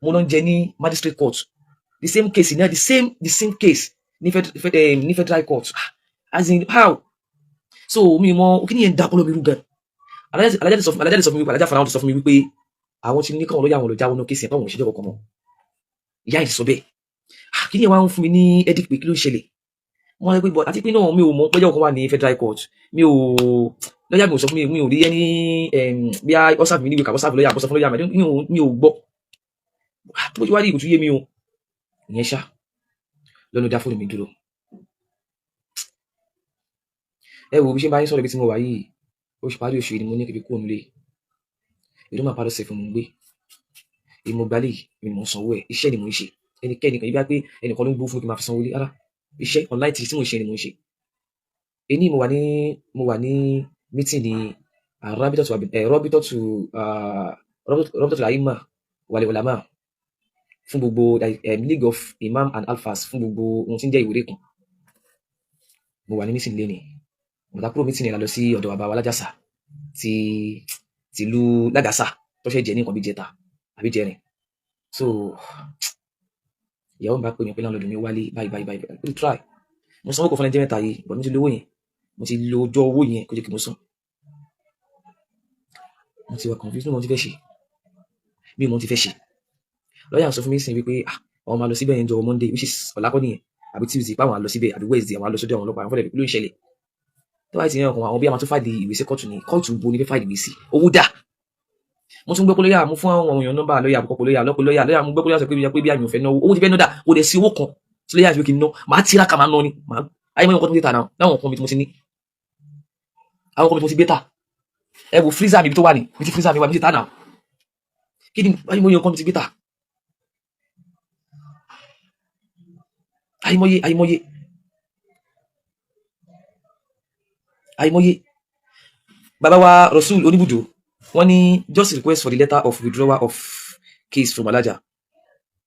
mo lọ ń jẹ ní magistrate court, the same case ní the same case ní federal court. Ah, as in how? So mi mọ kí ni yẹn ń da ọpọlọ mi rú gan. Alájà ti sọ fún mi wípé alájà fara ti sọ fún mi wípé àwọn ti ní káwọn lọ́yà àwọn lọ jáwọ́ náà case yẹn, káwọn ò ṣèjọ́ kankan mọ́. Ìyá yìí ti sọ bẹ́ẹ̀. Ah, kí ni yẹn wá ń fún mi ní headache pé kí ló ń ṣẹlẹ̀? Wọ́n á pé bọ́ àti pé náà mi ò mọ̀ pẹ́jọ́ kan wà ní federal court. Mi ò lọ́yà mi ò sọ fún mi, mi ò rí ẹni bí a ọ́sàfù mi níbi kàbọ́ sáfù lọ́yà àbọ̀sọ fún lọ́yà mi ò gbọ́. Bó ṣe wá rí ìkùtù yé mi o. Ìyẹn ṣá lọ́nà dá fóònù mi dúró. Ẹ wo bí ṣe ń bá yín sọ̀rọ̀, ibi tí mo wà yìí, oṣù parí oṣù yìí ni mo ní kíbi kúrò nílé. Ìlú máa parí ọ̀sẹ̀ fún mi gbé èmi mo gbalẹ̀ yìí, èmi ni mo ń sanwó ẹ̀. Iṣẹ́ ni mo ń ṣe. Ẹnikẹ́ni kan ibi á pé ẹnìkan ló ń gbó fún mi kí n máa fi sanwó ilé rárá. Iṣẹ́ online tí mo ń ṣe ni mo ń ṣe. Ení mo wà ní meeting ní Rabitatu Aima wal Ulama fún gbogbo League of Imam and Alfas fún gbogbo ohun tí ń jẹ́ ìwéré kan. Mo wà ní meeting lẹ́nìí. Mo ta kúrò meeting yẹn, la lọ sí ọ̀dọ̀ bàbá wa Lájàsà ti tìlú Lágàsà tó ṣe jẹ ní nǹkan bí jẹta àbí jẹrin. So ìyàwó mi bá pè mí pé landlord mi wálé báyìí báyìí báyìí. Ó ti try. Mo sanwó kan fún ẹjẹ mẹ́ta yìí, but mo ti lo owó yẹn, mo ti lo ọjọ́ owó yẹn kó jẹ́ kí mo san. Mo ti wà confused, mi ò mọ ohun tí fẹ́ ṣe, mi ò mọ ohun tí fẹ́ ṣe. Lọ́yà sọ fún mi sìn wípé, ah, àwọn máa lọ síbẹ̀ yẹn jọ Monday, which is ọ̀la kọ́ nìyẹn, àbí Tuesday, pé àwọn á lọ síbẹ̀, àbí Wednesday, àwọn á lọ sọ́dọ̀ àwọn ọlọ́pàá. Àwọn fẹ́lẹ̀ ló ń ṣẹlẹ̀ tó bá ti yẹn ọkàn àwọn bí a máa tún file ìwé sí kóòtù ní kóòtù bo ní fẹ́ file ìwé sí. Owó dà? Mo tún gbọ́ pé lọ́yà, mo fún àwọn èèyàn nọ́mbà lọ́yà àkọ́kọ́, lọ́yà lọ́pọ̀, lọ́yà lọ́yà. Mo gbọ́ pé lọ́yà sọ pé bí àmì ò fẹ́ náwó, owó ti fẹ́ ná dà? Kò dẹ̀ sí owó kan tí lọ́yà fi kí n ná. Màá tiraka, máa ná ni. Màá ayé mọ́ nǹkan tó ń tà náà láwọn nǹkan mi tí mo ti ní, àwọn nǹkan mi tí mo ti gbé tà. Ẹ wo freezer mi, ibi tó wà ní ibi tí freezer mi wà, mi ti tà náà. Kí ni ayé mọ́ nǹkan mi ti gbé tà? Àìmọye, àìmọye, àìmọye. Bàbá wa Rasul Oníbùdó, wọ́n ní just request for the letter of withdrawal of case from Alhaja.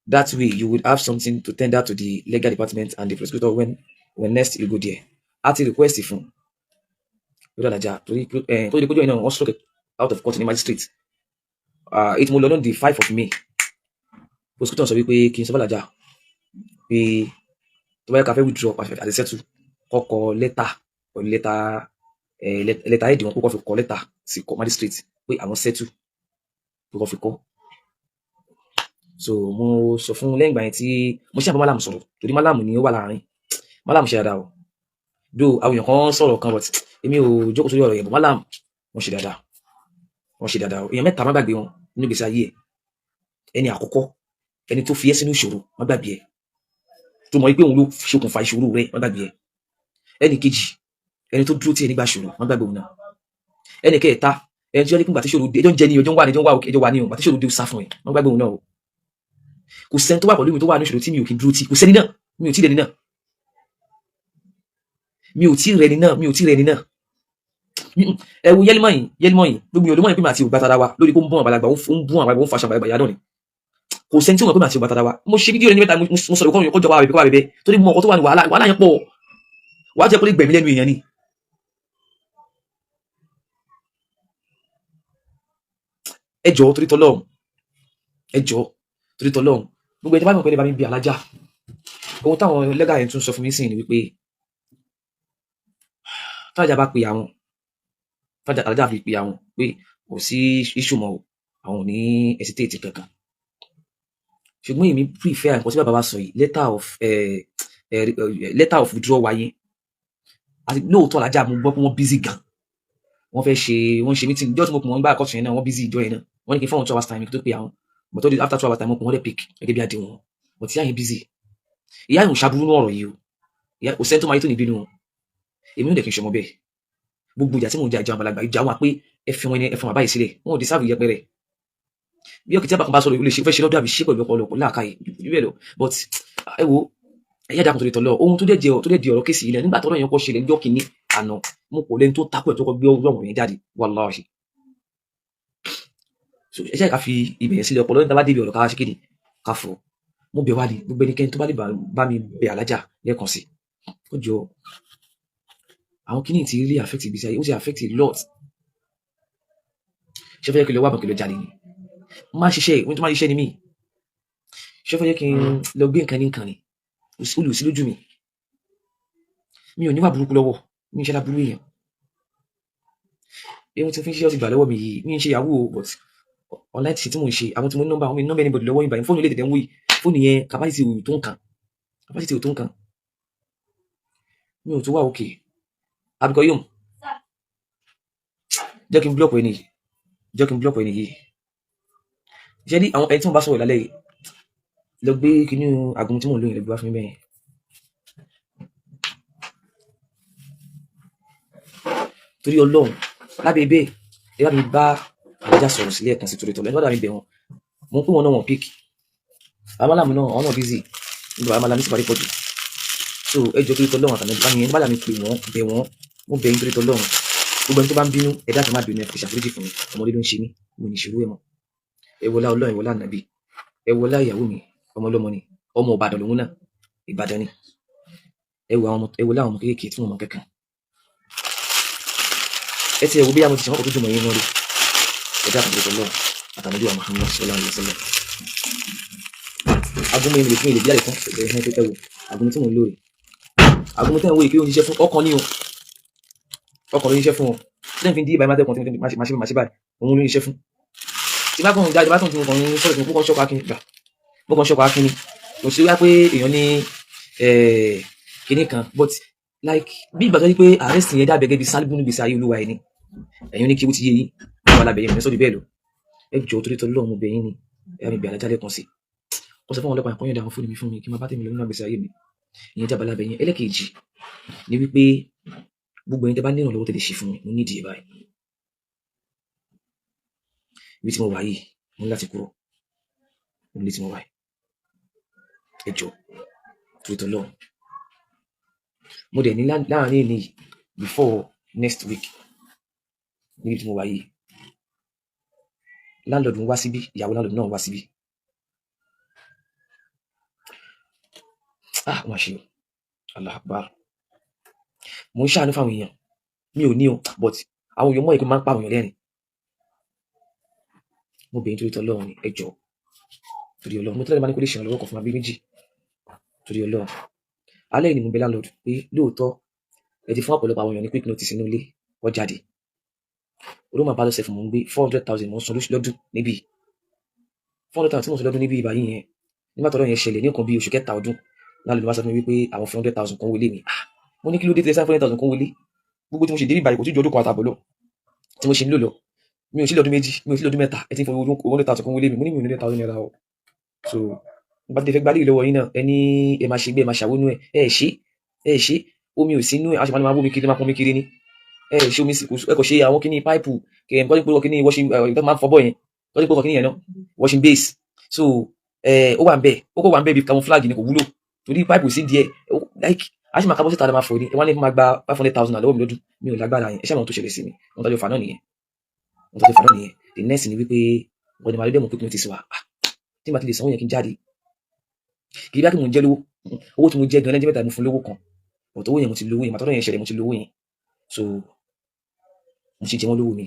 That way you would have something to tender to the legal department and the prosecutor when next you go there. A ti request fún lórí Alhaja torí tó di kójú ẹ̀ náà, wọ́n struck out of court ní magistrate èyí tí mo lọ lónìí, the 5 of May. Prosecutor sọ wípé kí n sọ fún Alhaja pé tó bá yẹ ká fẹ́ withdraw àti settle, kọ́kọ́ lẹ́tà pẹ̀lú lẹ́tà lẹ́tà ẹ̀dì wọn, kó kọ́ fi kọ lẹ́tà sí magistrate pé àwọn settle, kó kọ́ fi kọ́. So mo sọ fún lẹ́yìn ìgbà yẹn tí mo ṣe àbá málàmù sọ̀rọ̀, torí málàmù ni ó wà láàrin. Málàmù ṣe dáadáa o, do àwọn èèyàn kan sọ̀rọ̀ kan, but èmi ò jókòó sórí ọ̀rọ̀ yẹn, but málàmù wọ́n ṣe dáadáa, wọ́n ṣe dáadáa o. Èèyàn mẹ́ta, má gbàgbé wọn nínú ìgbésí ayé ẹ̀. Ẹni àkọ́kọ́, ẹni tó fi ẹ́ sínú ìṣòro, má gbàgbé ẹ̀, tó mọ̀ pé òun ló ṣokùnfà ìṣòro rẹ̀, má gbàgbé ẹ̀. Ẹni kejì, ẹni tó dúró tì ẹ́ nígbà ìṣòro, má gbàgbé òun náà. Ẹni kẹta, ẹni tí wọ́n ní pé ìgbà tí ìṣòro dé, ẹjọ́ ń jẹ ní, ẹjọ́ ń wà ní, ẹjọ́ ń wà, ẹjọ́ wà ní o, ìgbà tí ìṣòro dé, ó sá fún ẹ, má gbàgbé òun náà o. Kò sẹ́ni tó wà pẹ̀lú mi tó wà ní ìṣòro tí mi ò kí ń dúró tì. Kò sẹ́ni náà, mi ò tí ì rẹni náà, mi ò tí ì rẹni náà, mi ò tí ì rẹni náà. Ẹ wo yẹlímọ̀ yìí, yẹlímọ̀ yìí, gbogbo èèyàn ló mọ̀ pé màá ti ò bá tara wa lórí kó ń bọ́n àgbàlagbà, ó ń bún àgbàlagbà, ó ń faṣọ àgbàlagbà yá náà ni. Kò sẹ́ni tí ó mọ̀ pé màá ti ò bá tara wa. Mo ṣe fídíò rẹ ní mẹ́ta, mo sọ̀rọ̀ kọ́ kó jọba bẹ̀bẹ̀, kó wà bẹ̀bẹ̀, torí mo ọkọ̀ tó wà ní wàhálà, wàhálà yẹn pọ̀, wàá jẹ́ kó lè gbẹ̀mí lẹ́nu èèyàn ni. Ẹ jọ̀ọ́, torí tọlọ́run, ẹ jọ̀ọ́, torí tọlọ́run, gbogbo ẹni tí bá mọ̀ pé lè bá mi bí Alájà. Ohun táwọn lẹ́gà yẹn tún sọ fún mi sìn ni wípé tájà bá pe àwọn, tájà Alájà fi pe àwọn pé kò sí issue mọ́ o, àwọn ò ní hesitate kankan. Ṣùgbọ́n èmi prefer nǹkan tí bàbá wa sọ yìí, letter of withdrawal wáyé. Àti lóòótọ́ Alájà, mo gbọ́ pé wọ́n busy gan, wọ́n fẹ́ ṣe, wọ́n ṣe meeting. Ìjọ́ tí mo pè wọ́n gbá àkọ́tù yẹn náà, wọ́n busy ìjọ yẹn náà. Wọ́n ní kí n fún wọn 2 hours time kí n tó pe àwọn, but tó di after 2 hours time, mo pè wọ́n, dẹ̀ pick gẹ́gẹ́ bí àdéhùn wọn. But ìyá yẹn busy, ìyá yẹn ò ṣàbúrú ní ọ̀rọ̀ yìí o. Ìyá kò sẹ́ni tó máa yé tó ní bínú o. Èmi ò dẹ̀ kí n ṣọmọ bẹ́ẹ̀. Gbogbo ìjà tí mò ń jà, ìjà àgbàlagbà, ìjà wọn pé ẹ fi wọn, ẹ fi wọn báyìí sílẹ̀, wọn ò deserve ìyẹpẹrẹ. Bí ọkì tí a bá kan bá sọ̀rọ̀, lè ṣe fẹ́ ṣe lọ́dọ̀ àbí ṣe pẹ̀lú ọpọlọ làákàyè jù bẹ́ẹ̀ lọ. But ẹ wo, ẹ̀yà dàkùn torí tọ́lọ́. Ohun tó dẹ̀ jẹ́ tó dẹ̀ di ọ̀rọ̀ case yìí náà, nígbà tọ́rọ̀ yẹn kọ́ ṣẹlẹ̀ níjọ́ kìíní àná, mo kò lẹ́ni tó takò ẹ̀ tó kọ́ gbé ọ̀rọ̀ yẹn jáde, wàláhì. So ẹ ṣe ká fi ibẹ̀ yẹn sílẹ̀. Ọpọlọ níta bá débi ọ̀rọ̀, ká ṣe kéde ká fọ̀. Mo bẹ̀ wá ní gbogbo ẹnikẹ́ni tó bá lè bá mi bẹ̀ Alájà lẹ́ẹ̀kan sí, ó jọ àwọn kíní tí really affect ìgbésí ayé, ó ti affect a lot. Ṣé fẹ́ kí lọ wá bọ̀, kí lọ jalè ni? Mo máa ń ṣiṣẹ́ ìwé tó máa ń ṣiṣẹ́ ni mí. Ṣé fẹ́ kí n lọ gbé nǹkan ní nǹkan ni? Olùsí lójú mi, mi ò níwà burúkú lọ́wọ́ mi, ń ṣe láburú èèyàn. Ohun tí mo fi ń ṣiṣẹ́, ó ti gbà lọ́wọ́ mi yìí. Mi ń ṣe yahoo o, but online tí mò ń ṣe, àwọn tí mo ní nọ́mbà, àwọn mi ní nọ́mbà anybody lọ́wọ́ ìbàyẹn. Fóònù ilé tẹ̀tẹ̀ ń wí, fóònù yẹn capacity ò tó nǹkan, capacity ò tó nǹkan. Mi ò tó wà òkè. Abdulkoyum, jẹ́ kí n block ẹni yìí, jẹ́ kí n block ẹni yìí. Ṣé ní àwọn ẹni tí mo bá sọ̀rọ̀ lálẹ́ yìí, lọ gbé kinní agun tí mò ń lò yẹn, lọ gbé wá fún mi bẹ́ẹ̀. Torí Ọlọ́run, lábẹ́ bẹ́ẹ̀, ẹ bá mi bá Alájà sọ̀rọ̀ sílẹ̀ kan sí, torí tọ́lọ́, ẹ bá mi bẹ̀ wọ́n. Mo ń pè wọ́n náà, wọ́n pick. Àwọn málàmù náà, àwọn náà busy nígbà àwọn málàmù sì parí pọ̀jù. So ẹ jọ, torí tọ́lọ́run àtàwọn ẹbí mi, bá mi pè wọ́n, bẹ̀ wọ́n. Mo bẹ̀ yín torí tọ́lọ́run. Gbogbo ẹni tó bá ń bínú, ẹ dákun, má bínú, ẹ fi ṣàforíjì fún mi. Ọmọdé ló ń ṣe mí, mo ní ìṣòro ẹ mọ́. Ẹ wọlá Ọlọ́run, ẹ wọlá Ànábì, ẹ wọlá ìyàwó mi, ọmọ ọlọ́mọ ni, ọmọ Ìbàdàn lòun náà, Ìbàdàn ni. Ẹ wo àwọn ọmọ, ẹ wo láwọn ọmọ kéékèèké tí wọn mọ kankan. Ẹ ti ẹ wo bí àwọn ti ṣe wọn kò tó dùn mọ́ yín náà rí. Ẹ dákun tó lọ àtàlẹ́bí wa Muhammad sallallahu alaihi wasallam. Agunmu yẹn lè fún ilé bí àlè fún ẹ. Ẹ wo agunmu tí mò ń lò rè. Agunmu tẹ́ ń wo yìí, kí ló ń ṣiṣẹ́ fún? Ọkàn ní o, ọkàn ló ń ṣiṣẹ́ fún ọ. Tí lẹ́yìn fi ń dí ìbáyìí máa tẹ́kùn tí máa ṣe máa ṣe báyìí, òun ló ń ṣiṣẹ́ fún. Tí bá kàn jáde, bá kàn tí mo kàn ń sọ̀rọ̀, tí mo kàn ṣọ́kọ̀ akínní gbà, mo kàn ṣọ́kọ̀ akínní, kò sí wá pé èèyàn ní kinní kan. But like bí ìgbà tó yí pé arrest yẹn dàbẹ̀ gẹ́gẹ́ bí sálíbù nígbèsè ayé olúwa ẹni ẹ̀yin ní kí ó ti yé yín wà lábẹ́ yẹn sọ́jú bẹ́ẹ̀ lọ. Ẹ jọ̀ọ́, torí tọ́ lọ́run, mo bẹ̀ yín ni, ẹ mi bẹ̀ alájà lẹ́ẹ̀kan sí. Wọ́n sọ fún àwọn ọlọ́pàá yẹn kọ́ yọ̀ǹda àwọn fóònù mi fún mi, kí n máa bá tèmi lọ nínú àgbèsè ayé mi. Ìyẹn jábọ̀ lábẹ́ yẹn. Ẹlẹ́kejì ni wípé gbogbo ẹ̀yin tẹ́ bá ní ìrànlọ́wọ́ tẹ́ lè ṣe fún mi, mo nídìí ẹ̀ báyìí. Ibi tí mo wà yìí, mo ní láti kúrò níbi tí mo wà yìí. Ẹ jọ̀ọ́, torí tọ́ lọ́run, mo dẹ̀ ní láàrin ní before next week níbi tí mo wà yìí. Landlord ń wá síbí, ìyàwó landlord náà ń wá síbí. Ah, wọ́n ṣe o. Allah Akbar. Mo ń ṣàánú fáwọn èèyàn, mi ò ní o, but àwọn èèyàn mọ̀ ẹ́ pé máa ń pa àwọn èèyàn lẹ́rìn. Mo bẹ̀ yín torí tọ́lọ́run ni, ẹ jọ̀ọ́, torí Ọlọ́run. Mo tẹ́lẹ̀ máa ní kó lè ṣèrànlọ́wọ́ kan fún wa bí méjì, torí Ọlọ́run. Alẹ́ yìí ni mo bẹ̀ landlord pé lóòótọ́ ẹ ti fún ọ̀pọ̀lọpọ̀ àwọn èèyàn ní quick notice inú ilé, wọ́n jáde. Olóòmà bá lọ́sẹ̀ fún mò ń gbé 400,000, mò ń san lọ́dún níbí. 400,000 tí mò ń san lọ́dún níbí ìbáyìí yẹn, nígbà tọ́rọ̀ yẹn ṣẹlẹ̀ ní nǹkan bí oṣù kẹta ọdún, landlord wá sọ fún mi wípé àwọn 400,000 kan wọlé mi. Ah, mo ní kí ló dé tẹ́lẹ̀ 400,000 kan wọlé? Gbogbo tí mo ṣe dé ìbàyìí kò tí ju ọdún kan àtàbọ̀ lọ tí mo ṣe ń lò lọ. Mi ò sí lọ́dún méjì, mi ò sí lọ́dún mẹ́ta, ẹ ti ń fọ 100,000 kan wọlé mi. Mo ní mi ò ní 100,000 naira o. So nígbà tí ẹ fẹ́ gbálẹ̀ lọ́wọ́ yín náà, ẹ ní ẹ máa ṣe gbé, ẹ máa ṣàwónú ẹ. Ẹ ṣe, ẹ ṣe omi ò sí inú ẹ, a sì máa bómi kiri, máa pọn mi kiri ni. Ẹ ṣe omi ẹ kò ṣe àwọn kíní páìpù kẹ ẹ kọ́ ní kíní washing ẹ tó máa ń fọbọ́ yẹn, tọ́jú pé kíní yẹn náà, washing base. So ẹ ó wà ń bẹ̀, ó kò wà ń bẹ̀ bí camouflage ni, kò wúlò torí páìpù sí díẹ̀. Like a sì máa kábọ́ síta lọ máa fọ ni. Ẹ wá ní kí n máa gba 500,000 lọ́wọ́ mi lọ́dún, mi ò lágbára yẹn. Ẹ ṣáà mọ̀ ohun tó ṣẹlẹ̀ sí mi, ohun tó jọ fà náà nìyẹn, ohun tó jọ fà náà nìyẹn. The next ni wípé wọ́n ní màá rí dẹ́mu quick notice wa. Ah, tí màá ti lè sanwó yẹn kí n jáde, kì í bá kí mò ń jẹ́ lówó. Owó tí mo jẹ́ gan lẹ́jọ́ mẹ́ta, mo fún lówó kan, but owó yẹn mo ti lówó yẹn, màtọ́rọ̀ yẹn ṣẹlẹ̀, mo ti lówó yẹn. So mo ti jẹ wọ́n lówó mi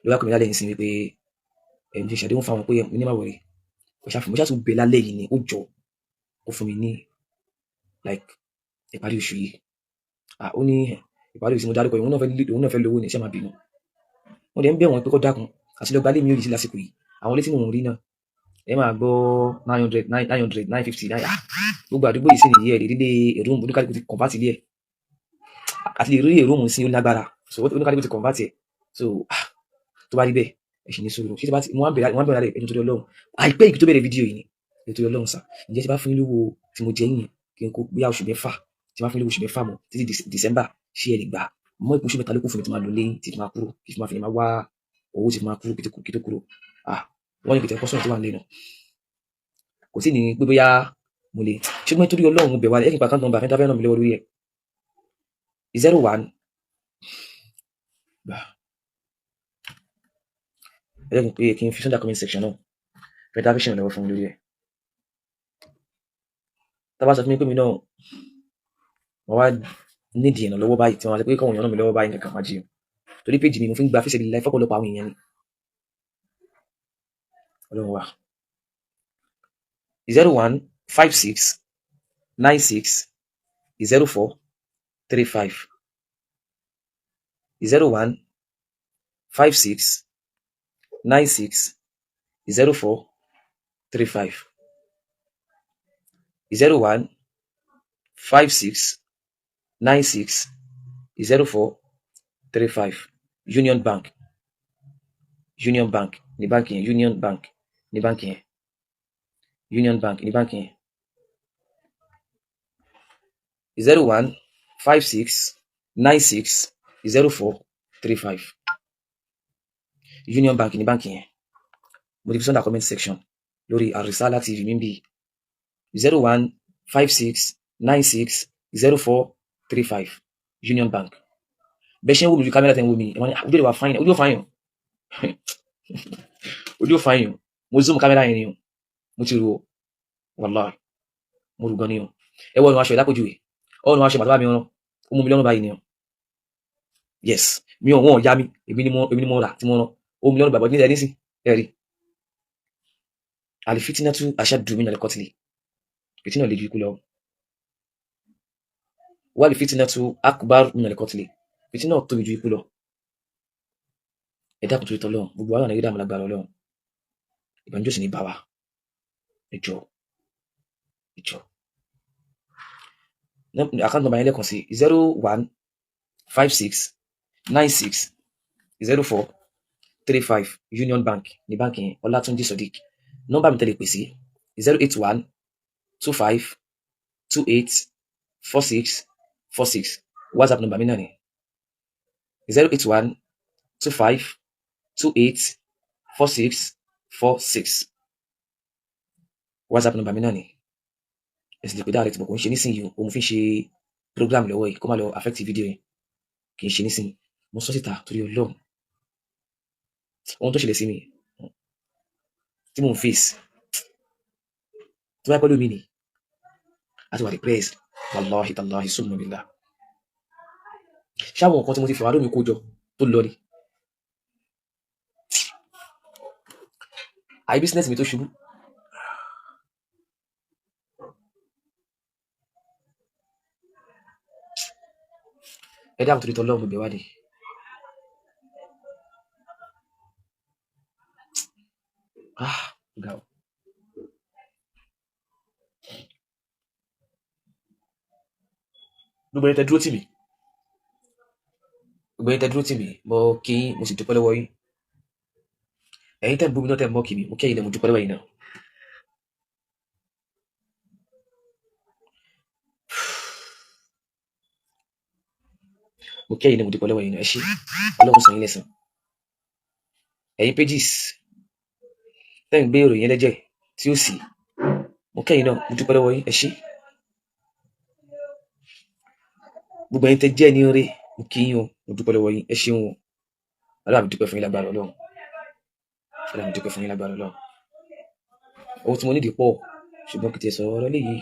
ló wá pè mí lálẹ́ yìí sí wípé ẹ̀ mo ti ṣàdéhùn fáwọn pé mo ní má wọlé. Kò ṣàfihàn, mo ṣàtún bẹ̀ lálẹ́ yìí ni ó jọ ó fún mi ní like ìparí oṣù yìí. Ah, ó ní ìparí oṣù tí mo dárúkọ yìí, òun náà fẹ́ lówó ní, ṣé máa bínú. Mo dẹ̀ ń bẹ̀ wọ́n pé kó dákun àti lọ gbalé mi ò yìí sí lásìkò yìí. Àwọn ilé tí mò ń rí náà, ẹ máa gbọ́ 900, 900, 950, nine. Ah, gbogbo àdúgbò yìí sì nìyí, ẹ̀ lè rí lé èrò, oníkálukú ti convert ilé ẹ̀ àti lè rí èrò mú sí, ó lágbára. So oníkálukú ti convert ẹ̀. So ah, tó bá rí bẹ́ẹ̀, ẹ sì ní sùúrù. Ṣé tí bá ti mo wá ń bẹ̀rẹ̀ lálẹ́ ẹni torí Ọlọ́run, àìpẹ́ yìí tó bẹ̀rẹ̀ fídíò yìí ni ẹni torí Ọlọ́run sà. Ǹjẹ́ tí bá fún yín lówó tí mo jẹ yín, kí n kó bí oṣù mẹ́fà, tí bá fún yín lówó oṣù mẹ́fà mọ́ títí December, ṣé ẹ lè gbà mọ́? Ìpín oṣù mẹ́ta ló kù fún mi tí máa lò lẹ́yìn tí máa kúrò, kí máa fi lè máa wá owó tí máa kúrò kí tó kúrò. Ah, wọ́n ní kìtẹ́ kọ́sọ̀nù tó wà nílẹ̀ náà kò sí ní pé bóyá mo lè ṣùgbọ́n torí Ọlọ́run bẹ̀ wá. Ẹ kí n pa account number fẹ́ ràn mí lọ́wọ́ lórí ẹ̀: 01. Ẹ jẹ́ kí n pé kí n fi sọ́jà comment section náà fẹ́ dá fẹ́ ṣèrànlọ́wọ́ fún mi lórí ẹ̀. Tá bá sọ fún mi pé mi náà wọ́n wá nídìí ìrànlọ́wọ́ báyìí, tí wọ́n sọ pé káwọn èèyàn ràn mí lọ́wọ́ báyìí nǹkan kan máa jiyàn, torí péjì mi mo fi ń gba fíṣẹ̀ lílá fọ́pọ̀lọpọ̀ àwọn èèyàn ni. Ọlọ́run wà. 0156960435, 0156960435, 0156960435. Union Bank, Union Bank ní báńkì yẹn, Union Bank ní báńkì yẹn, Union Bank ní báńkì yẹn. 0156960435, Union Bank ní báńkì yẹn. Mo ti fi sọ́ndà comment section lórí Arisala TV mi bí. 0156960435, Union Bank. Bẹ́ẹ̀ ṣe ń wò mí ju kámẹ́rà tẹ́ ń wò mí, ẹ wọ́n ní ojú ẹ̀ wà fine, ojú ò fine o, ojú ò fine o. Mo zoom kámẹ́rà yẹn ni o, mo ti rò ó, wàláì mo rò gan ni o. Ẹ wọ ìwọ̀n aṣọ ìlápòjúwe, Ọ̀run aṣọ bàtà mi rán, ó mú mi lọ́rùn báyìí ni o. Yes, mi ò wọ́n ya mi, èmi ni mo rà tí mo rán, ó mú mi lọ́rùn bàbá ní ẹni sí ẹ rí. Al-fitnatu ashaddu min al-qatli, fìtínà lè ju ikú lọ. Wal-fitnatu akbar min al-qatli, fìtínà tóbi ju ikú lọ. Ẹ dákun torí tọlọ́run, gbogbo àwọn nàìjíríà lágbára Ọlọ́run, ìbànújẹ́ sì ní bá wa. Ẹ jọ̀ọ́, ẹ jọ̀ọ́. Account number yẹn lẹ́ẹ̀kan sí, 0156960435, Union Bank ní báńkì yẹn, Ọlátúnjí Sodiq. Nọ́mbà mi tẹ́lẹ̀ pè sí, 08125284646. WhatsApp number mi náà ni 08125284646. WhatsApp number mi náà ni. Ẹ sì lè pè direct, bọ̀ kò ń ṣe nísìnyí o, mo fi ń ṣe program lọ́wọ́ yìí, kó má lọ affect video yẹn. Kì í ṣe nísìnyí. Mo sọ síta torí Ọlọ́run, ohun tó ṣẹlẹ̀ sí mi tí mò ń face, tó bá pẹ́ lómi ni a ti wà depressed. Wallahi tallahi summa billah, ṣáwọn nǹkan tí mo ti fẹ̀wá lómi kó jọ tó lọ ni àyè business mi tó ṣubú. Ẹ dáhùn torí tọlọ́run, bẹ̀ wá ni. Ah, ga o. Gbogbo ẹni tẹ́ dúró tì mí, gbogbo ẹni tẹ́ dúró tì mí, mo kí yín, mo sì dúpẹ́ lọ́wọ́ yín. Ẹ̀yin tẹ́ ń bú mi náà, tẹ́ ń mọ́ kì mí, mo kí ẹ̀yin náà, mo dúpẹ́ lọ́wọ́ yín náà. Mo kí ẹ̀yin náà, mo dúpẹ́ lọ́wọ́ yín náà. Ẹ ṣé, Ọlọ́run san yín lẹ́san. Ẹ̀yin pages tẹ́ ń gbé ìròyìn ẹlẹ́jẹ̀ tí ó sì, mo kí ẹ̀yin náà, mo dúpẹ́ lọ́wọ́ yín. Ẹ ṣé, gbogbo ẹ̀yin tẹ́ jẹ́ ẹni rere, mo kí yín o, mo dúpẹ́ lọ́wọ́ yín. Ẹ ṣeun o, Ọlọ́run mi dúpẹ́ fún yín lágbára Ọlọ́run, Ọlọ́run mi dúpẹ́ fún yín lágbára Ọlọ́run. Owó tí mo nídìí pọ̀, ṣùgbọ́n kìí tiẹ̀ sọ̀rọ̀ ọ̀rọ̀ léyìí,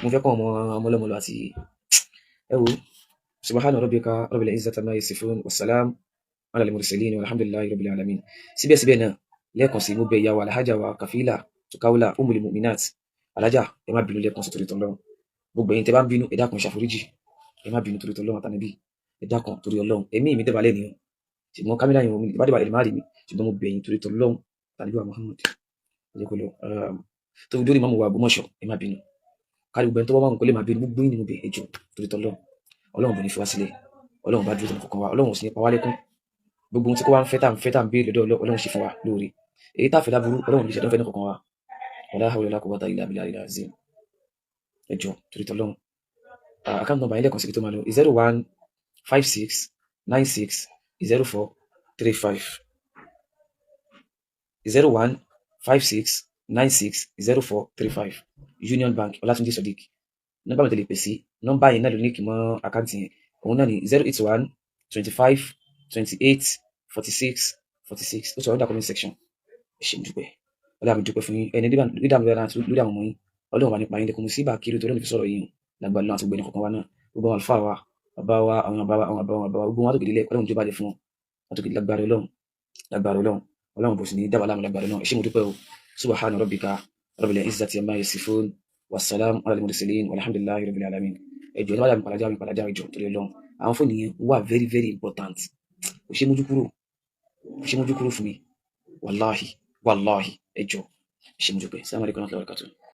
mo fẹ́ kọ́ ọmọ ọmọ ọlọ́mọ lọ àti ẹ wo. Subhana rabbika rabbil izzati amma yasifun, wassalam ala al-mursalin, walhamdulillahi rabbil alamin. Síbẹ̀síbẹ̀ náà, lẹ́ẹ̀kan sí, mo bẹ̀ ìyá wa alhaja wa Kafila Tukawula umul mu'minat, alhaja, ẹ má bínú lẹ́ẹ̀kan sí torí tọ́lọ́run. Gbogbo ẹ̀yin tẹ́ bá ń bínú, ẹ dákun ṣàforíjì, ẹ má bínú torí tọ́lọ́run àtànàbí, ẹ dákun torí Ọlọ́run. Ẹ̀mí mi dẹ́balẹ̀ ni o, ṣùgbọ́n kámẹ́rà yẹn omi ìbádẹ́balẹ̀ lè má rí mi, ṣùgbọ́n mo bẹ̀ yín torí tọ́lọ́run tàbí wa Muhammad, ẹ jẹ́ kó lọ tó fi dórí mọ́mú wa Ògbómọ̀ṣọ́, ẹ má bínú. Kárí gbogbo ẹni tó bá wà ń kó lè má bínú, gbogbo yín ni mo bẹ̀, ẹ jọ̀ọ́ torí tọ́lọ́run. Ọlọ́run bò ní fi wá sílẹ̀, Ọlọ́run bá dúró tẹnu kọ̀ọ̀kan wa, Ọlọ́run ò sì ní pa wá lẹ́kún. Gbogbo ohun tí kò wá ń fẹ́ tá à ń fẹ́ tá à ń béèrè lọ́dọ̀ Ọlọ́run ṣe fún wa lóore, èyí tá a fẹ́ láburú Ọlọ́run ní ìṣẹ̀dá fẹ́ ní kọ̀ọ̀kan wa. Wala hawla wala quwwata illa billahi al-azim. Ẹ jọ̀ọ́ torí tọ́lọ́run. Account number yẹn lẹ́ẹ̀kan sí tó máa lọ, 0156960435, 0156960435, Union Bank, Ọlátúnjí Sodiq. Nọ́mbà mi tẹ̀lé pè sí, nọ́mbà yẹn náà ló ní kí mọ́ àkáǹtì yẹn, òun náà ní 08125284646. Ó sọ ọ́ comment section. Ẹ ṣé, mo dúpẹ́, Ọlọ́run mi dúpẹ́ fún yín. Ẹni dídàmú lórí àwọn ọmọ yín, Ọlọ́run wà nípa yín lẹ́kùn sí ibà kiri torí òun fi sọ̀rọ̀ yín o lágbàá lọ́nà àti gbogbo ẹni kọ̀ọ̀kan wa náà, gbogbo àwọn àlùfáà wa, bàbá wa, àwọn bàbá wa, àwọn bàbá wa, bàbá wa, gbogbo wọn àtòkè délẹ̀, Ọlọ́run jọba jẹ fún wọn àtòkè lágbára Ọlọ́run, lágbára Ọlọ́run, Ọlọ́run bò sí ní dábàá láàmú lágbára Ọlọ́run. Ẹ ṣé, mo dúpẹ́ o. Subhana rabbika rabbil izzati amma yasifun, wassalam ala al-mursalin, walhamdulillahi rabbil alamin. Ẹ jọ̀ọ́, ẹ má dàbí pàlájà mi pàlájà, ẹ jọ̀ọ́ torí Ọlọ́run. Àwọn fóònù yẹn wà very very important, kò ṣe mójú kúrò, kò ṣe mójú kúrò fún mi, wàláhì wàláhì. Ẹ jọ̀ọ́, ẹ ṣé, mo dúpẹ́. Assalamu alaikum warahmatullahi wabarakatuh.